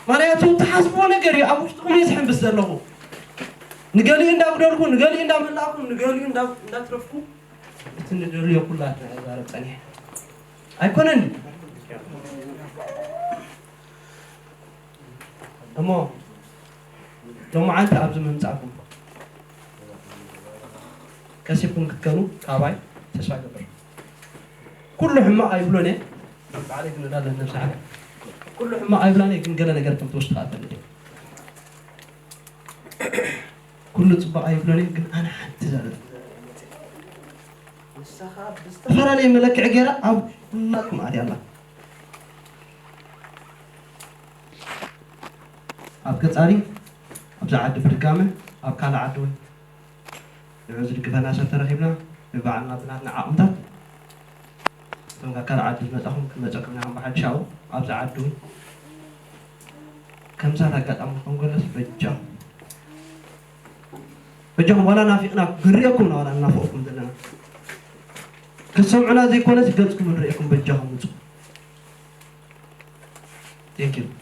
ማለያቱ እትሓስብዎ ነገር እዩ ኣብ ውሽጥኹም እየ ዝሕንብስ ዘለኹ። ንገሊኡ እንዳጉደልኩ ንገሊኡ እንዳመላእኩም ንገሊኡ እንዳትረፍኩ እቲ ንደልዮ ኩላትና ይዛረብ ፀኒሐ ኣይኮነን። እሞ ሎማዓንቲ ኣብዚ ምምፃእኩም ቀሲብኩም ክትከኑ ካባይ ተስፋ ይገብር። ኩሉ ሕማቕ ኣይብሎን እየ ባዕለይ ክንዳ ኣለኒ ነብሲ ሓደ ኩሉ ሕማቕ ኣይብላን እየ ግን ገለ ነገር ከም ትወስዱ ኣፈልጥ እየ። ኩሉ ፅቡቕ ኣይብሎን እየ ግን ኣነ ሓንቲ ዘለ ንስኻ ብዝተፈላለየ መለክዒ ገይራ ኣብ ኩላትኩም ኣትያ ኣላ። ኣብ ቀፃሊ ኣብዚ ዓዲ ብድጋመ ኣብ ካልእ ዓዲ እውን ንዑ ዝድግፈና ሰብ ተረኺብና ብባዕልና ብናትና ዓቕምታት እቶም ካብ ካልእ ዓዲ ዝመፃኹም ክመፀኩም ኢና ብሓድሽ ኣብኡ ኣብዚ ዓዲ እውን ከምዛት ኣጋጣሚ ንኾንጎለስ በጃኹም በጃኹም ዋላ ናፊቕና ክንሪኤኩም ኢና ዋላ እናፈቕኩም ዘለና ክትሰምዑና ዘይኮነስ ገፅኩም ንሪኤኩም በጃኹም ምፁ። Thank you.